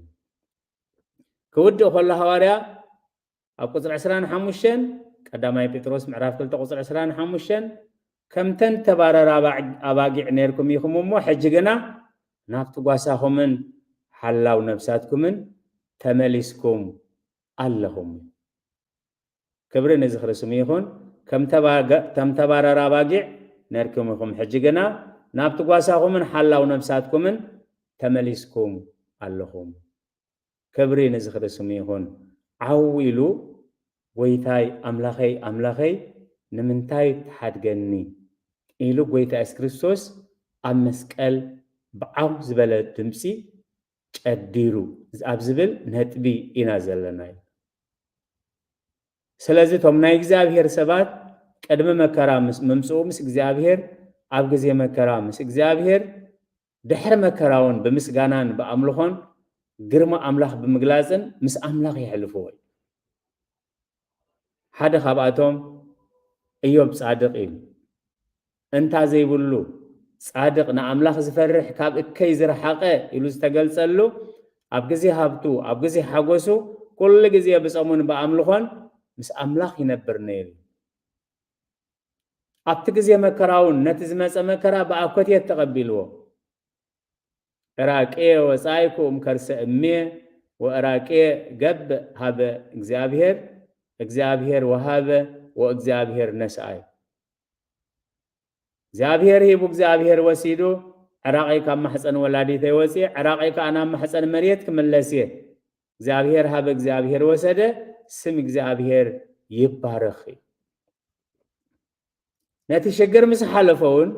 ክውድእ ከሎ ሃዋርያ ኣብ ቁጽሪ ዕስራን ሓሙሽተን፣ ቀዳማይ ጴጥሮስ ምዕራፍ ክልተ ቁጽሪ ዕስራን ሓሙሽተን፣ "ከምተን ተባረራ ኣባዕ-፣ ኣባጊዕ ኔርኩም ኢኹም እሞ፣ ሕጂ ግና ናብቲ ጓሳኹምን ሓላው ነብሳትኩምን ተመሊስኩም ኣለኹም።" ክብሪ ንዝኽሪ ስሙ ይኹን። ከም ተባገ-፣ ከም ተባረራ ኣባጊዕ ኔርኩም ኢኹም፣ ሕጂ ግና ናብቲ ጓሳኹምን ሓላው ነብሳትኩምን ተመሊስኩም ኣለኹም። ክብሪ ንዝኽሪ ስሙ ይኹን። ዓው ኢሉ፣ "ጎይታይ ኣምላኸይ፣ ኣምላኸይ፣ ንምንታይ ትሓድገኒ?" ኢሉ ጎይታ የሱስ ክርስቶስ ኣብ መስቀል ብዓው ዝበለ ድምጺ ጨዲሩ ኣብ ዝብል ነጥቢ ኢና ዘለና እዩ። ስለዚ እቶም ናይ እግዚኣብሔር ሰባት ቅድሚ መከራ ምስ ምምጽኡ ምስ እግዚኣብሔር፣ ኣብ ግዜ መከራ ምስ እግዚኣብሔር፣ ድሕሪ መከራ እውን ብምስጋናን ብኣምልኾን ግርማ ኣምላኽ ብምግላጽን ምስ ኣምላኽ የሕልፍዎ እዩ። ሓደ ካብኣቶም እዮብ ጻድቕ እዩ። እንታ ዘይብሉ ጻድቕ ንኣምላኽ ዝፈርሕ ካብ እከይ ዝረሓቐ ኢሉ ዝተገልጸሉ፣ ኣብ ግዜ ሃብቱ፣ ኣብ ግዜ ሓጎሱ፣ ኩሉ ግዜ ብጾሙን ብኣምልኾን ምስ ኣምላኽ ይነብር ነይሩ። ኣብቲ ግዜ መከራ እውን ነቲ ዝመጸ መከራ ብኣኮቴት ተቐቢልዎ። "ዕራቄ ወጻይኩ እምከርሰ እሜ ወዕራቄ ገብእ ሀበ እግዚኣብሔር፣ እግዚኣብሔር ወሀበ ወእግዚኣብሔር ነስኣይ።" እግዚኣብሔር ሂቡ፣ እግዚኣብሔር ወሲዱ፣ ዕራቐይ ካብ ማሕፀን ወላዲተይ ወፅየ፣ ዕራቐይ ከዓ ናብ ማሕፀን መሬት ክምለስ እየ። እግዚኣብሔር ሃበ፣ እግዚኣብሔር ወሰደ፣ ስም እግዚኣብሔር ይባረኽ እዩ። ነቲ ሽግር ምስ ሓለፈ እውን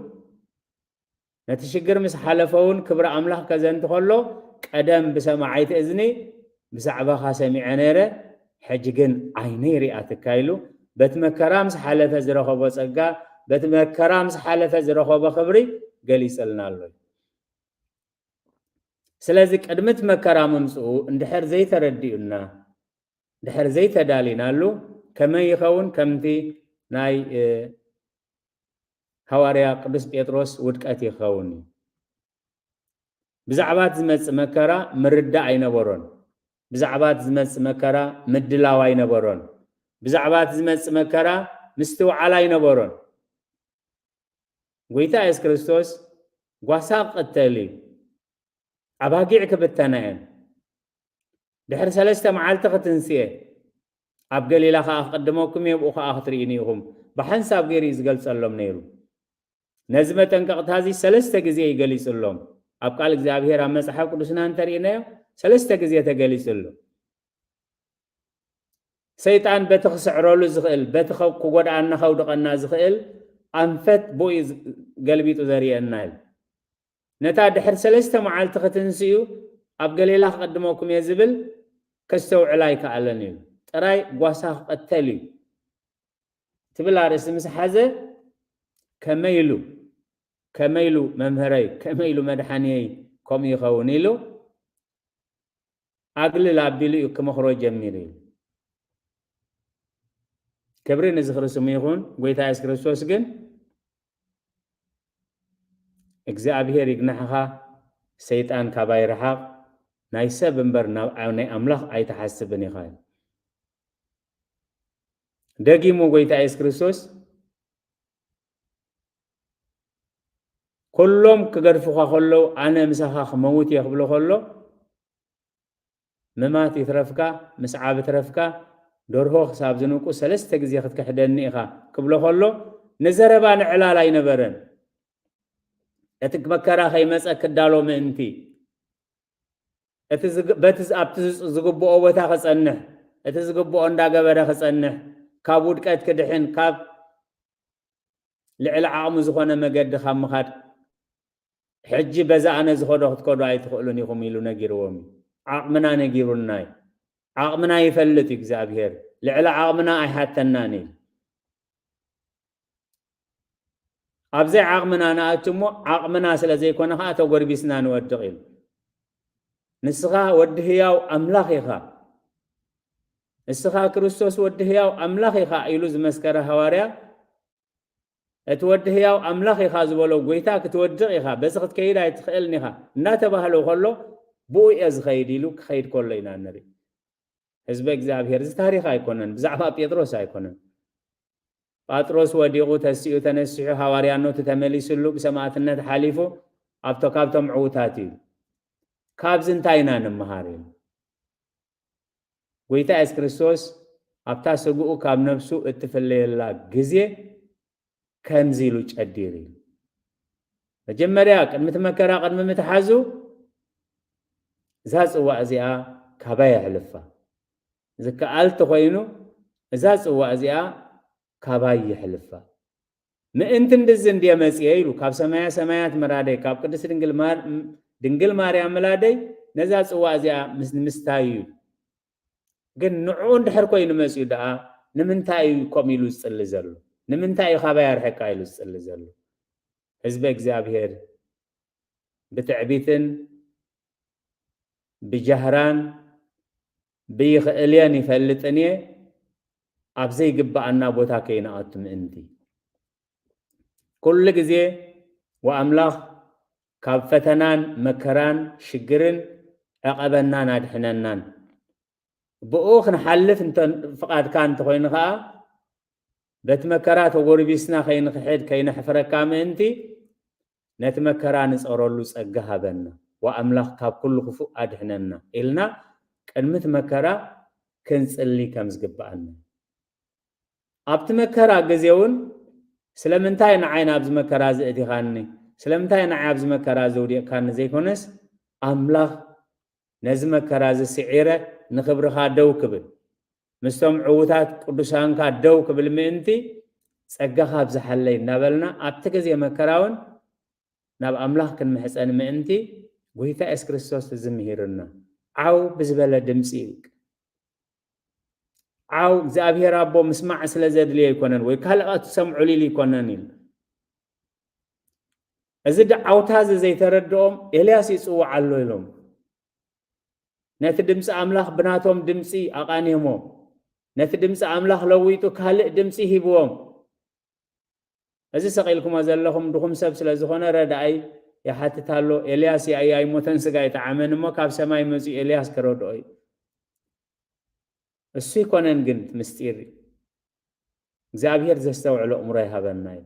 ነቲ ሽግር ምስ ሓለፈ እውን ክብሪ ኣምላኽ ከዘንት ከሎ፣ ቀደም ብሰማዓይቲ እዝኒ ብዛዕባኻ ሰሚዐ ነይረ፣ ሕጂ ግን ዓይነይ ሪኣትካ ኢሉ፣ በቲ መከራ ምስ ሓለፈ ዝረኸቦ ጸጋ፣ በቲ መከራ ምስ ሓለፈ ዝረኸቦ ክብሪ ገሊጽልና ኣሎ። ስለዚ ቅድሚ እቲ መከራ ምምጽኡ እንድሕር ዘይተረዲኡና፣ እንድሕር ዘይተዳሊናሉ ከመይ ይኸውን? ከምቲ ናይ፣ እ፣ ሃዋርያ ቅዱስ ጴጥሮስ ውድቀት ይኸውን እዩ። ብዛዕባ እቲ ዝመጽእ መከራ ምርዳእ ኣይነበሮን። ብዛዕባ እቲ ዝመጽእ መከራ ምድላው ኣይነበሮን። ብዛዕባ እቲ ዝመጽእ መከራ ምስትውዓል ኣይነበሮን። ጎይታ የሱስ ክርስቶስ ጓሳ ክቕተል እዩ። ኣባጊዕ ክብተና እየን። ድሕሪ ሰለስተ መዓልቲ ክትንስኤ፣ ኣብ ገሊላ ከኣ ክቕድመኩም እየ፣ ብኡ ከኣ ክትርእዩኒ ኢኹም። ብሓንሳብ ገይሩ እዩ ዝገልጸሎም ነይሩ። ነዚ መጠንቀቕታ እዚ ሰለስተ ግዜ እዩ ገሊጹሎም። ኣብ ቃል እግዚኣብሔር፣ ኣብ መጽሓፍ ቅዱስና እንተርኢናዮ፣ ሰለስተ ግዜ ተገሊጹ ኣሎ። ሰይጣን በቲ ክስዕረሉ ዝኽእል፣ በቲ ከ-፣ ክጎድኣና ከውድቐና ዝኽእል ኣንፈት ብኡ እዩ ዝ-፣ ገልቢጡ ዘርእየና እዩ። ነታ ድሕሪ ሰለስተ መዓልቲ ክትንስኡ ኣብ ገሊላ ክቕድመኩም እየ ዝብል ከስተውዕል ኣይከኣለን እዩ። ጥራይ ጓሳ ክቐተል እዩ ትብል ኣርእስቲ ምስ ሓዘ፣ ከመይ ኢሉ፣ ከመይ ኢሉ መምህረይ፣ ከመይ ኢሉ መድሓንየይ ከምኡ ይኸውን ኢሉ ኣግልል ኣቢሉ እዩ ክመኽሮ ጀሚሩ እዩ። ክብሪ ንዝኽሪ ስሙ ይኹን። ጎይታ የሱስ ክርስቶስ ግን፣ እግዚኣብሔር ይግናሕኻ፣ ሰይጣን ካባይ ርሓቕ፣ ናይ ሰብ እምበር ናብ ኣ-፣ ናይ ኣምላኽ ኣይትሓስብን ኢኻ። ደጊሙ ጎይታ የሱስ ክርስቶስ፣ ኩሎም ክገድፉኻ ከለዉ፣ ኣነ ምሳኻ ክመውት እየ ክብሎ ከሎ፣ ምማት ይትረፍካ፣ ምስዓብ ይትረፍካ፣ ደርሆ ክሳብ ዝንቁ ሰለስተ ግዜ ክትክሕደኒ ኢኻ ክብሎ ከሎ፣ ንዘረባ ንዕላል ኣይነበረን። እቲ መከራ ከይመጸ ክዳሎ ምእንቲ፣ እቲ ዝግ-፣ በቲ ዝ-፣ ኣብቲ ዝጽ-፣ ዝግብኦ ቦታ ክጸንሕ፣ እቲ ዝግብኦ እንዳገበረ ክጸንሕ፣ ካብ ውድቀት ክድሕን፣ ካብ ልዕሊ ዓቕሙ ዝኾነ መገዲ ካብ ምኻድ፣ ሕጂ በዛ ኣነ ዝኸዶ ክትከዱ ኣይትኽእሉን ኢኹም ኢሉ ነጊርዎም እዩ። ዓቕምና ነጊሩና እዩ። ዓቕምና ይፈልጥ እዩ እግዚኣብሔር። ልዕሊ ዓቕምና ኣይሓተናን እዩ። ኣብ ዘይዓቕምና ንኣቱ እሞ፣ ዓቕምና ስለ ዘይኮነ ኸዓ ተጎርቢስና ንወድቕ ኢሉ። ንስኻ ወዲ ህያው ኣምላኽ ኢኻ። ንስኻ ክርስቶስ ወዲ ህያው ኣምላኽ ኢኻ ኢሉ ዝመስከረ ሃዋርያ፣ እቲ ወዲ ህያው ኣምላኽ ኢኻ ዝበሎ ጎይታ ክትወድቕ ኢኻ፣ በዚ ክትከይድ ኣይትኽእልን ኢኻ እናተባህለ ከሎ፣ ብኡ እየ ዝኸይድ ኢሉ ክኸይድ ከሎ ኢና ንርኢ። ህዝበ እግዚኣብሔር፣ እዚ ታሪኽ ኣይኮነን፣ ብዛዕባ ጴጥሮስ ኣይኮነን። ጳጥሮስ ወዲቑ፣ ተሲኡ፣ ተነሲሑ፣ ሃዋርያነቱ ተመሊስሉ፣ ብሰማዕትነት ሓሊፉ፣ ኣብቶ-፣ ካብቶም ዕዉታት እዩ። ካብዚ እንታይ ኢና ንምሃር እዩ? ጎይታ የሱስ ክርስቶስ ኣብታ ስግኡ ካብ ነፍሱ እትፍለየላ ግዜ ከምዚ ኢሉ ጨዲሩ እዩ። መጀመርያ ቅድሚ እቲ መከራ ቅድሚ ምትሓዙ፣ እዛ ጽዋእ እዚኣ ካባይ የሕልፋ። ዝከኣል እንተኾይኑ፣ እዛ ጽዋእ እዚኣ ካባይ የሕልፋ። ምእንቲ እንድዚ እንድየ መጽየ ኢሉ፣ ካብ ሰማያ ሰማያት ምራደይ፣ ካብ ቅድስቲ ድንግል ማር-፣ ድንግል ማርያም ምላደይ፣ ነዛ ጽዋእ እዚኣ ምስ-፣ ምስታይ እዩ። ግን ንዕኡ እንድሕር ኮይኑ መጽዩ ደኣ፣ ንምንታይ እዩ ከምኡ ኢሉ ዝጽሊ ዘሎ? ንምንታይ እዩ ካባይ ኣርሕቃ ኢሉ ዝጽሊ ዘሎ? ህዝበ እግዚኣብሔር ብትዕቢትን ብጃህራን ብይኽእልየን ይፈልጥን እየ፣ ኣብ ዘይግብኣና ቦታ ከይንኣቱ ምእንቲ። ኩሉ ግዜ ወኣምላኽ ካብ ፈተናን መከራን ሽግርን ዕቐበናን ኣድሕነናን። ብኡ ክንሓልፍ እንተ-፣ ፍቓድካ እንተኾይኑ ኸኣ፣ በቲ መከራ ተጎርቢስና ከይንኽሕድ ከይነሕፍረካ ምእንቲ፣ ነቲ መከራ ንጸረሉ ጸጋ ሃበና፣ ወኣምላኽ ካብ ኩሉ ክፉእ ኣድሕነና ኢልና ቅድሚ እቲ መከራ ክንጽሊ ከም ዝግብኣና። ኣብቲ መከራ ግዜ እውን ስለምንታይ ንዓይ ናብዚ መከራ እዚ እቲኻኒ፣ ስለምንታይ ንዓይ ኣብዚ መከራ እዚ ውዲቕካኒ ዘይኮነስ፣ ኣምላኽ ነዚ መከራ እዚ ስዒረ ንኽብርኻ ደው ክብል፣ ምስቶም ዕዉታት ቅዱሳንካ ደው ክብል ምእንቲ፣ ጸጋኻ ኣብዝሓለይ እናበልና ኣብቲ ግዜ መከራ እውን ናብ ኣምላኽ ክንምሕጸን ምእንቲ ጎይታ የሱስ ክርስቶስ እዚ ምሂርና። ዓው ብዝበለ ድምጺ፣ ዓው እግዚኣብሔር ኣቦ ምስማዕ ስለ ዘድልዮ ኣይኮነን፣ ወይ ካልኦት ሰምዑ ሊሉ ኣይኮነን ኢሉ። እዚ ደዓውታ እዚ ዘይተረድኦም ኤልያስ ይጽውዕ ኣሎ ኢሎም። ነቲ ድምፂ ኣምላኽ ብናቶም ድምፂ ኣቓንየሞ። ነቲ ድምፂ ኣምላኽ ለዊጡ ካልእ ድምፂ ሂብዎም። እዚ ሰቒልኩሞ ዘለኹም ድኹም ሰብ ስለ ዝኾነ ረዳኣይ ይሓትት ኣሎ። ኤልያስ ያእያ ኣይሞተን ስጋ ኣይጠዓመን እሞ ካብ ሰማይ መፂኡ ኤልያስ ክረድኦ እዩ። እሱ ይኮነን ግን እቲ ምስጢር እግዚኣብሔር ዘስተውዕሎ እምሮ ይሃበና እዩ።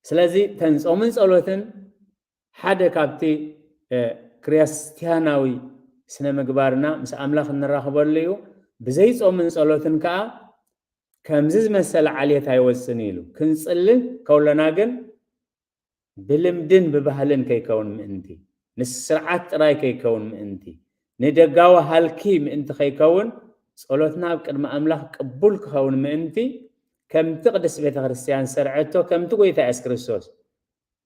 ስለዚ እተን ጾምን ጸሎትን ሓደ ካብቲ፣ እ፣ ክርስትያናዊ ስነ ምግባርና ምስ ኣምላኽ እንራኽበሉ እዩ። ብዘይ ጾምን ጸሎትን ከኣ ከምዚ ዝመሰለ ዓሌት ኣይወጽን ኢሉ። ክንጽሊ ከውለና ግን ብልምድን ብባህልን ከይከውን ምእንቲ፣ ንስርዓት ጥራይ ከይከውን ምእንቲ፣ ንደጋዊ ሃልኪ ምእንቲ ከይከውን፣ ጸሎትና ኣብ ቅድሚ ኣምላኽ ቅቡል ክኸውን ምእንቲ፣ ከምቲ ቅድስት ቤተ ክርስትያን ዝሰርዐቶ፣ ከምቲ ጎይታ የሱስ ክርስቶስ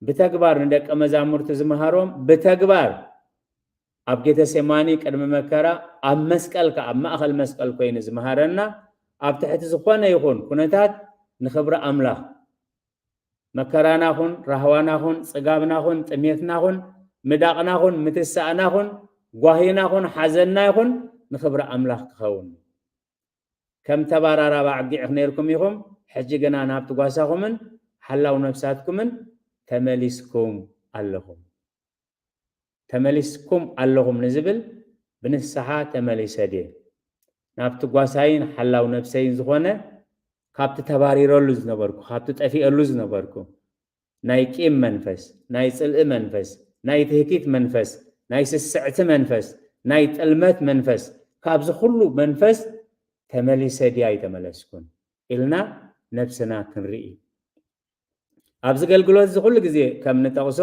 ብተግባር ንደቀ መዛሙርቱ ዝመሃሮም፣ ብተግባር ኣብ ጌተሴማኒ ቅድሚ መከራ፣ ኣብ መስቀል ከኣ፣ ኣብ ማእከል መስቀል ኮይኑ ዝመሃረና፣ ኣብ ትሕቲ ዝኾነ ይኹን ኩነታት ንኽብሪ ኣምላኽ፣ መከራና ኹን፣ ራህዋና ኹን፣ ጽጋብና ኹን፣ ጥሜትና ኹን፣ ምዳቕና ኹን፣ ምትሳእና ኹን፣ ጓሂና ኹን፣ ሓዘንና ይኹን፣ ንኽብሪ ኣምላኽ ክኸውን። ከም ተባራራባ ኣጊዕ ነይርኩም ኢኹም፣ ሕጂ ግና ናብቲ ጓሳኹምን ሓላው ነፍሳትኩምን ተመሊስኩም ኣለኹም። ተመሊስኩም ኣለኹም ንዝብል ብንስሓ ተመሊሰ ድየ? ናብቲ ጓሳይን ሓላው ነፍሰይን ዝኾነ ካብቲ ተባሪረሉ ዝነበርኩ፣ ካብቲ ጠፊኤሉ ዝነበርኩ ናይ ቂም መንፈስ፣ ናይ ጽልኢ መንፈስ፣ ናይ ትህኪት መንፈስ፣ ናይ ስስዕቲ መንፈስ፣ ናይ ጥልመት መንፈስ፣ ካብዚ ኩሉ መንፈስ ተመሊሰ ድየ ኣይተመለስኩን ኢልና ነብስና ክንርኢ። ኣብዚ ኣገልግሎት እዚ ኩሉ ግዜ ከም ንጠቕሶ፣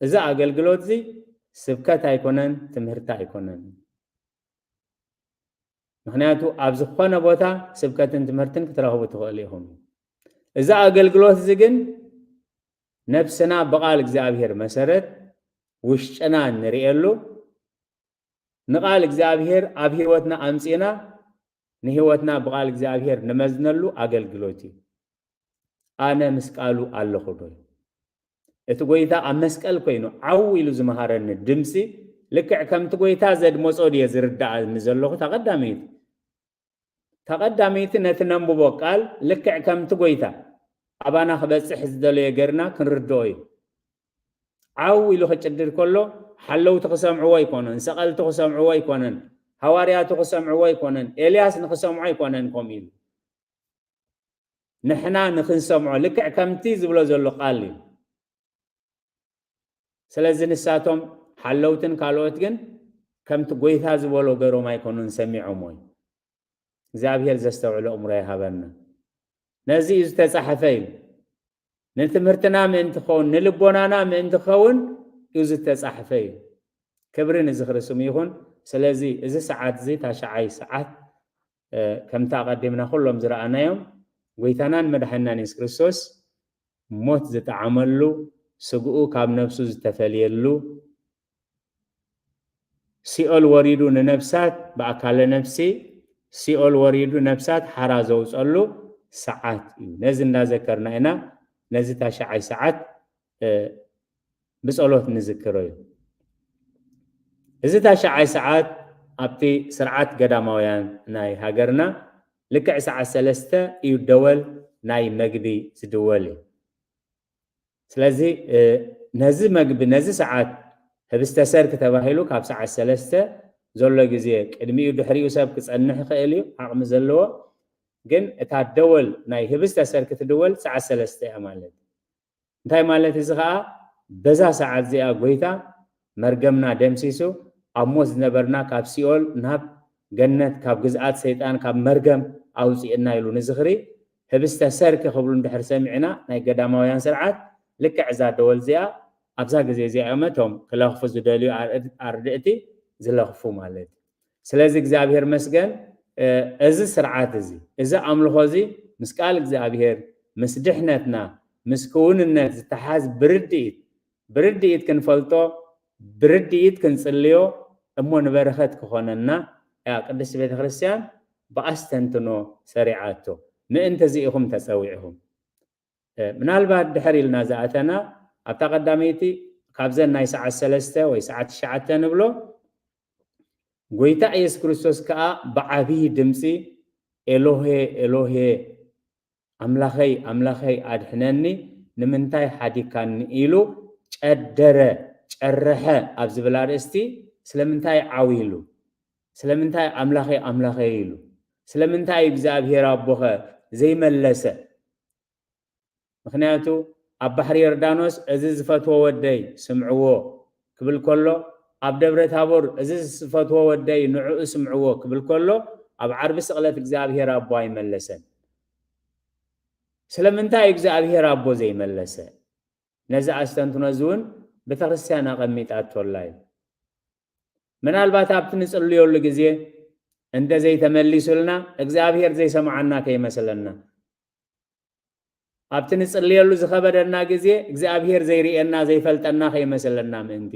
እዚ ኣገልግሎት እዚ ስብከት ኣይኮነን፣ ትምህርቲ ኣይኮነን። ምኽንያቱ ኣብ ዝኾነ ቦታ ስብከትን ትምህርትን ክትረኽቡ ትኽእሉ ኢኹም። እዚ ኣገልግሎት እዚ ግን ነብስና ብቓል እግዚኣብሔር መሰረት ውሽጥና እንርእየሉ፣ ንቓል እግዚኣብሔር ኣብ ህይወትና ኣምጺእና ንህይወትና ብቓል እግዚኣብሔር ንመዝነሉ ኣገልግሎት እዩ። ኣነ ምስ ቃሉ ኣለኹ ዶ? እቲ ጎይታ ኣብ መስቀል ኮይኑ ዓው ኢሉ ዝመሃረኒ ድምፂ ልክዕ ከምቲ ጎይታ ዘድመፆ ድየ ዝርዳእኒ ዘለኹ? እታ ቀዳመይቲ፣ እታ ቀዳመይቲ ነቲ ነንብቦ ቃል ልክዕ ከምቲ ጎይታ ኣባና ክበፅሕ ዝደለዮ ገርና ክንርድኦ እዩ። ዓው ኢሉ ክጭድር ከሎ ሓለውቲ ክሰምዕዎ ኣይኮነን፣ ሰቐልቲ ክሰምዕዎ ኣይኮነን፣ ሃዋርያቱ ክሰምዕዎ ኣይኮነን፣ ኤልያስ ንክሰምዖ ኣይኮነን ከምኡ ኢሉ። ንሕና ንክንሰምዖ ልክዕ ከምቲ ዝብሎ ዘሎ ቃል እዩ። ስለዚ ንሳቶም ሓለውትን ካልኦት ግን ከምቲ ጎይታ ዝበሎ ገሮም ኣይኮኑን ሰሚዖሞ እዩ። እግዚኣብሔር ዘስተውዕሎ እምሮ ይሃበና። ነዚ እዩ ዝተጻሕፈ እዩ። ንትምህርትና ምእንቲ ክኸውን፣ ንልቦናና ምእንቲ ክኸውን እዩ ዝተጻሕፈ እዩ። ክብሪ ንዝኽሪ ስሙ ይኹን። ስለዚ እዚ ሰዓት እዚ ታሽዓይ ሰዓት፣ እ፣ ከምቲ ኣቐዲምና ኩሎም ዝረኣናዮም፣ ጎይታናን መድሓኒናን የሱስ ክርስቶስ ሞት ዝጠዓመሉ፣ ስግኡ ካብ ነፍሱ ዝተፈልየሉ፣ ሲኦል ወሪዱ ንነፍሳት ብኣካለ ነፍሲ ሲኦል ወሪዱ ነፍሳት ሓራ ዘውፀሉ ሰዓት እዩ። ነዚ እንዳዘከርና ኢና ነዚ ታሽዓይ ሰዓት፣ እ፣ ብጸሎት ንዝክሮ እዩ። እዚ ታሽዓይ ሰዓት ኣብቲ ስርዓት ገዳማውያን ናይ ሃገርና ልክዕ ሰዓት ሰለስተ እዩ ደወል ናይ መግቢ ዝድወል እዩ። ስለዚ፣ እ፣ ነዚ መግቢ፣ ነዚ ሰዓት ህብስተ ሰርክ ተባሂሉ ካብ ሰዓት ሰለስተ ዘሎ ግዜ ቅድሚኡ ድሕሪኡ ሰብ ክጸንሕ ይኽእል እዩ፣ ዓቕሚ ዘለዎ። ግን እታ ደወል ናይ ህብስተ ሰርክ ትድወል ሰዓት ሰለስተ እያ ማለት እዩ። እንታይ ማለት እዚ ኸኣ፣ በዛ ሰዓት እዚኣ ጎይታ መርገምና ደምሲሱ፣ ኣብ ሞት ዝነበርና ካብ ሲኦል ናብ ገነት፣ ካብ ግዝኣት ሰይጣን፣ ካብ መርገም ኣውጺእና ኢሉ ንዝኽሪ ህብስተ ሰርክ ክብሉ እንድሕር ሰሚዕና፣ ናይ ገዳማውያን ስርዓት ልክዕ እዛ ደወል እዚኣ ኣብዛ ግዜ እዚኣ እዮም እቶም ክለኽፉ ዝደልዩ ኣር-፣ ኣርድእቲ ዝለኽፉ ማለት እዩ። ስለዚ እግዚኣብሔር መስገን፣ እ፣ እዚ ስርዓት እዚ፣ እዚ ኣምልኾ እዚ ምስ ቃል እግዚኣብሔር፣ ምስ ድሕነትና፣ ምስ ክውንነት ዝተሓዝ ብርድኢት፣ ብርድኢት ክንፈልጦ፣ ብርድኢት ክንጽልዮ፣ እሞ ንበረኸት ክኾነና እያ ቅድስቲ ቤተ ክርስቲያን ብኣስተንትኖ ሰሪዓቶ። ምእንቲ እዚ ኢኹም ተጸዊዕኹም። ምናልባት ድሕር ኢልና ዝኣተና ኣብታ ቀዳመይቲ ካብዘን ናይ ሰዓት ሰለስተ ወይ ሰዓት ትሽዓተ ንብሎ ጎይታ ኢየሱስ ክርስቶስ ከኣ ብዓብዪ ድምፂ ኤሎሄ ኤሎሄ ኣምላኸይ ኣምላኸይ ኣድሕነኒ ንምንታይ ሓዲካኒ ኢሉ ጨደረ ጨረሐ ኣብ ዝብል ኣርእስቲ ስለምንታይ ዓው ኢሉ ስለምንታይ ኣምላኸይ ኣምላኸይ ኢሉ ስለምንታይ እግዚኣብሔር ኣቦኸ ዘይመለሰ ምኽንያቱ ኣብ ባሕሪ ዮርዳኖስ እዚ ዝፈትዎ ወደይ ስምዕዎ ክብል ከሎ ኣብ ደብረ ታቦር እዚ ዝፈትዎ ወደይ ንዕኡ ስምዕዎ ክብል ከሎ ኣብ ዓርቢ ስቕለት እግዚኣብሔር ኣቦ ኣይመለሰን። ስለምንታይ እግዚኣብሔር ኣቦ ዘይመለሰ? ነዚ ኣስተንትኖ እዚ እውን ቤተክርስትያን ኣቐሚጣቶላ እዩ። ምናልባት ኣብቲ ንጽልዮሉ ግዜ እንተ ዘይተመሊሱልና እግዚኣብሔር ዘይሰምዓና ከይመስለና። ኣብቲ ንጽልየሉ ዝኸበደና ግዜ እግዚኣብሔር ዘይርእየና ዘይፈልጠና ከይመስለና ምእንቲ።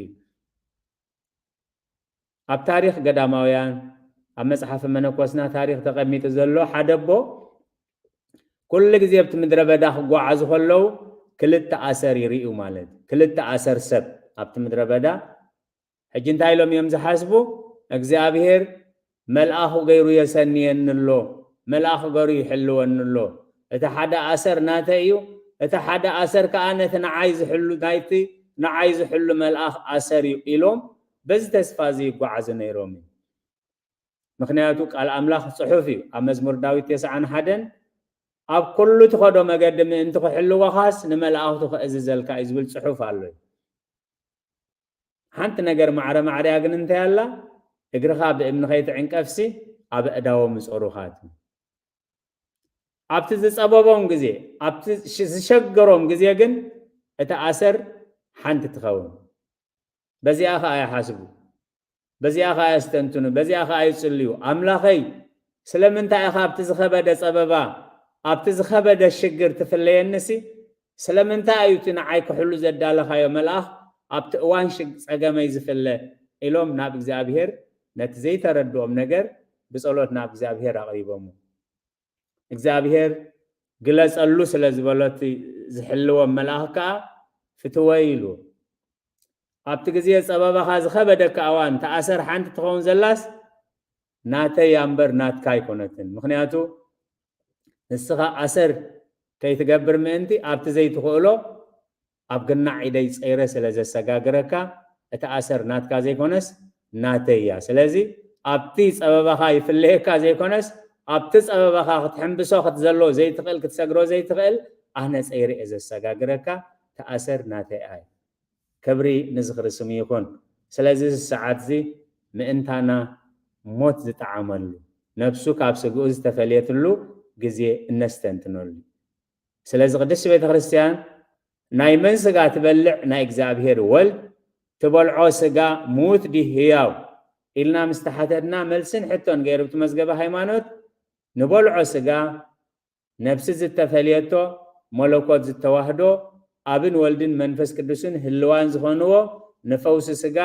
ኣብ ታሪኽ ገዳማውያን ኣብ መጽሓፈ መነኮስና ታሪኽ ተቐሚጡ ዘሎ ሓደ ኣቦ ኩሉ ግዜ ኣብቲ ምድረ በዳ ክጓዓዙ ከለዉ ክልተ ኣሰር ይርእዩ ማለት ክልተ ኣሰር ሰብ ኣብቲ ምድረ በዳ ሕጂ እንታይ ኢሎም እዮም ዝሓስቡ እግዚኣብሔር መልኣኹ ገይሩ የሰንየኒ ኣሎ መልኣኽ ገሩ ይሕልወኒ ኣሎ እቲ ሓደ ኣሰር ናተ እዩ እቲ ሓደ ኣሰር ከዓ ነቲ ንዓይ ዝሕሉ ናይቲ ንዓይ ዝሕሉ መልኣኽ ኣሰር እዩ ኢሎም በዚ ተስፋ እዚ ይጓዓዙ ነይሮም እዩ ምክንያቱ ቃል ኣምላኽ ፅሑፍ እዩ ኣብ መዝሙር ዳዊት ተስዓን ሓደን ኣብ ኩሉ ትኸዶ መገዲ ምእንቲ ክሕልወኻስ ንመልኣኽቱ ክእዝዘልካ እዩ ዝብል ፅሑፍ ኣሎ እዩ ሓንቲ ነገር ማዕረ ማዕርያ ግን እንታይ ኣላ እግርኻ ብእምኒ ከይትዕንቀፍሲ ኣብ ኣእዳዎም ይጾሩኻ ትብል ኣብቲ ዝጸበቦም ግዜ ኣብቲ ዝሸገሮም ግዜ ግን እቲ ኣሰር ሓንቲ ትኸውን በዚኣ ኸዓ ይሓስቡ በዚኣ ኸዓ የስተንትኑ በዚኣ ኸዓ ይጽልዩ ኣምላኸይ ስለምንታይ ኢኻ ኣብቲ ዝኸበደ ጸበባ ኣብቲ ዝኸበደ ሽግር ትፍለየንሲ ስለምንታይ እዩ እቲ ንዓይ ክሕሉ ዘዳለኻዮ መልኣኽ ኣብቲ እዋን ጸገመይ ዝፍለ ኢሎም ናብ እግዚኣብሔር ነቲ ዘይተረድኦም ነገር ብጸሎት ናብ እግዚኣብሔር ኣቕሪቦሞ እግዚኣብሔር ግለጸሉ ስለ ዝበሎ እቲ ዝሕልዎም መልኣኽ ከኣ ፍትወይ ኢሉ ኣብቲ ግዜ ጸበባኻ ዝኸበደካ እዋን ተኣሰር ሓንቲ ትኸውን ዘላስ ናተይ እያ እምበር ናትካ ኣይኮነትን ምኽንያቱ ንስኻ ኣሰር ከይትገብር ምእንቲ ኣብቲ ዘይትኽእሎ ኣብ ግናዕ ኢደይ ጸይረ ስለ ዘሰጋግረካ እቲ ኣሰር ናትካ ዘይኮነስ ናተይ እያ ስለዚ ኣብቲ ጸበባኻ ይፍለየካ ዘይኮነስ ኣብቲ ጸበባኻ ክትሕንብሶ ክትዘሎ ዘይትኽእል ክትሰግሮ ዘይትኽእል ኣነ ጸይረ እየ ዘሰጋግረካ ተኣሰር ናተይ ኣይ ክብሪ ንዝኽሪ ስሙ ይኹን ስለዚ እዚ ሰዓት እዚ ምእንታና ሞት ዝጠዓመሉ ነብሱ ካብ ስግኡ ዝተፈልየትሉ ግዜ እነስተንትነሉ ስለዚ ቅድስቲ ቤተ ክርስትያን ናይ መን ስጋ ትበልዕ ናይ እግዚኣብሔር ወልድ ትበልዖ ስጋ ምዉት ድዩ ህያው ኢልና ምስ ተሓተትና መልስን ሕቶን ገይሩ ብቲ መዝገበ ሃይማኖት ንበልዖ ስጋ ነብሲ ዝተፈልየቶ መለኮት ዝተዋህዶ ኣብን ወልድን መንፈስ ቅዱስን ህልዋን ዝኾንዎ ንፈውሲ ስጋ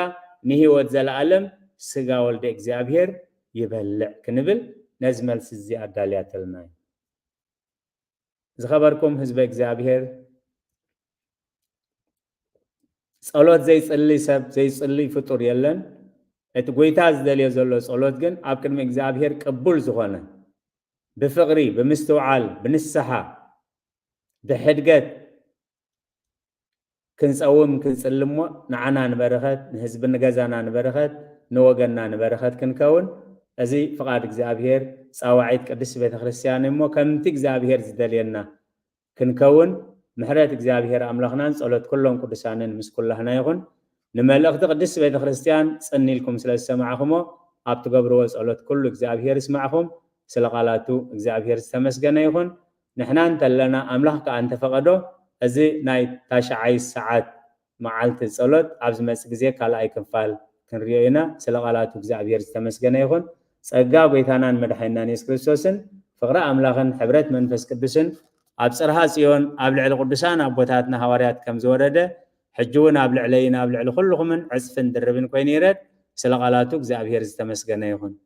ንህይወት ዘለኣለም ስጋ ወልደ እግዚኣብሔር ይበልዕ ክንብል ነዚ መልሲ እዚ ኣዳልያተልና እዩ ዝኸበርኩም ህዝበ እግዚኣብሔር ጸሎት ዘይጽሊ ሰብ ዘይጽሊ ፍጡር የለን እቲ ጎይታ ዝደልዮ ዘሎ ጸሎት ግን ኣብ ቅድሚ እግዚኣብሔር ቅቡል ዝኾነ ብፍቕሪ ብምስትውዓል ብንስሓ ብሕድገት ክንጸውም ክንጽሊ እሞ ንዓና ንበረኸት ንህዝቢ ንገዛና ንበረኸት ንወገንና ንበረኸት ክንከውን እዚ ፍቓድ እግዚኣብሔር ጻዋዒት ቅድስቲ ቤተ ክርስትያን እሞ ከምቲ እግዚኣብሔር ዝደልየና ክንከውን ምሕረት እግዚኣብሔር ኣምላኽናን ጸሎት ኩሎም ቅዱሳንን ምስ ኩላህና ይኹን። ንመልእኽቲ ቅድስቲ ቤተ ክርስትያን ጽን ኢልኩም ስለ ዝሰማዕኹሞ ኣብ ትገብርዎ ጸሎት ኩሉ እግዚኣብሔር ይስማዕኹም። ስለ ቃላቱ እግዚኣብሔር ዝተመስገነ ይኹን። ንሕና እንተለና ኣምላኽ ከኣ እንተፈቐዶ እዚ ናይ ታሽዓይ ሰዓት መዓልቲ ጸሎት ኣብ ዝመጽእ ግዜ ካልኣይ ክፋል ክንሪኦ ኢና። ስለ ቃላቱ እግዚኣብሔር ዝተመስገነ ይኹን። ጸጋ ጎይታናን መድሓኒናን የሱስ ክርስቶስን ፍቕሪ ኣምላኽን ሕብረት መንፈስ ቅዱስን ኣብ ጽርሃ ጽዮን ኣብ ልዕሊ ቅዱሳን ኣቦታትና ሃዋርያት ከም ዝወረደ ሕጂ እውን ኣብ ልዕለይን ኣብ ልዕሊ ኩልኹምን ዕፅፍን ድርብን ኮይኑ ይረድ። ስለ ቃላቱ እግዚኣብሔር ዝተመስገነ ይኹን።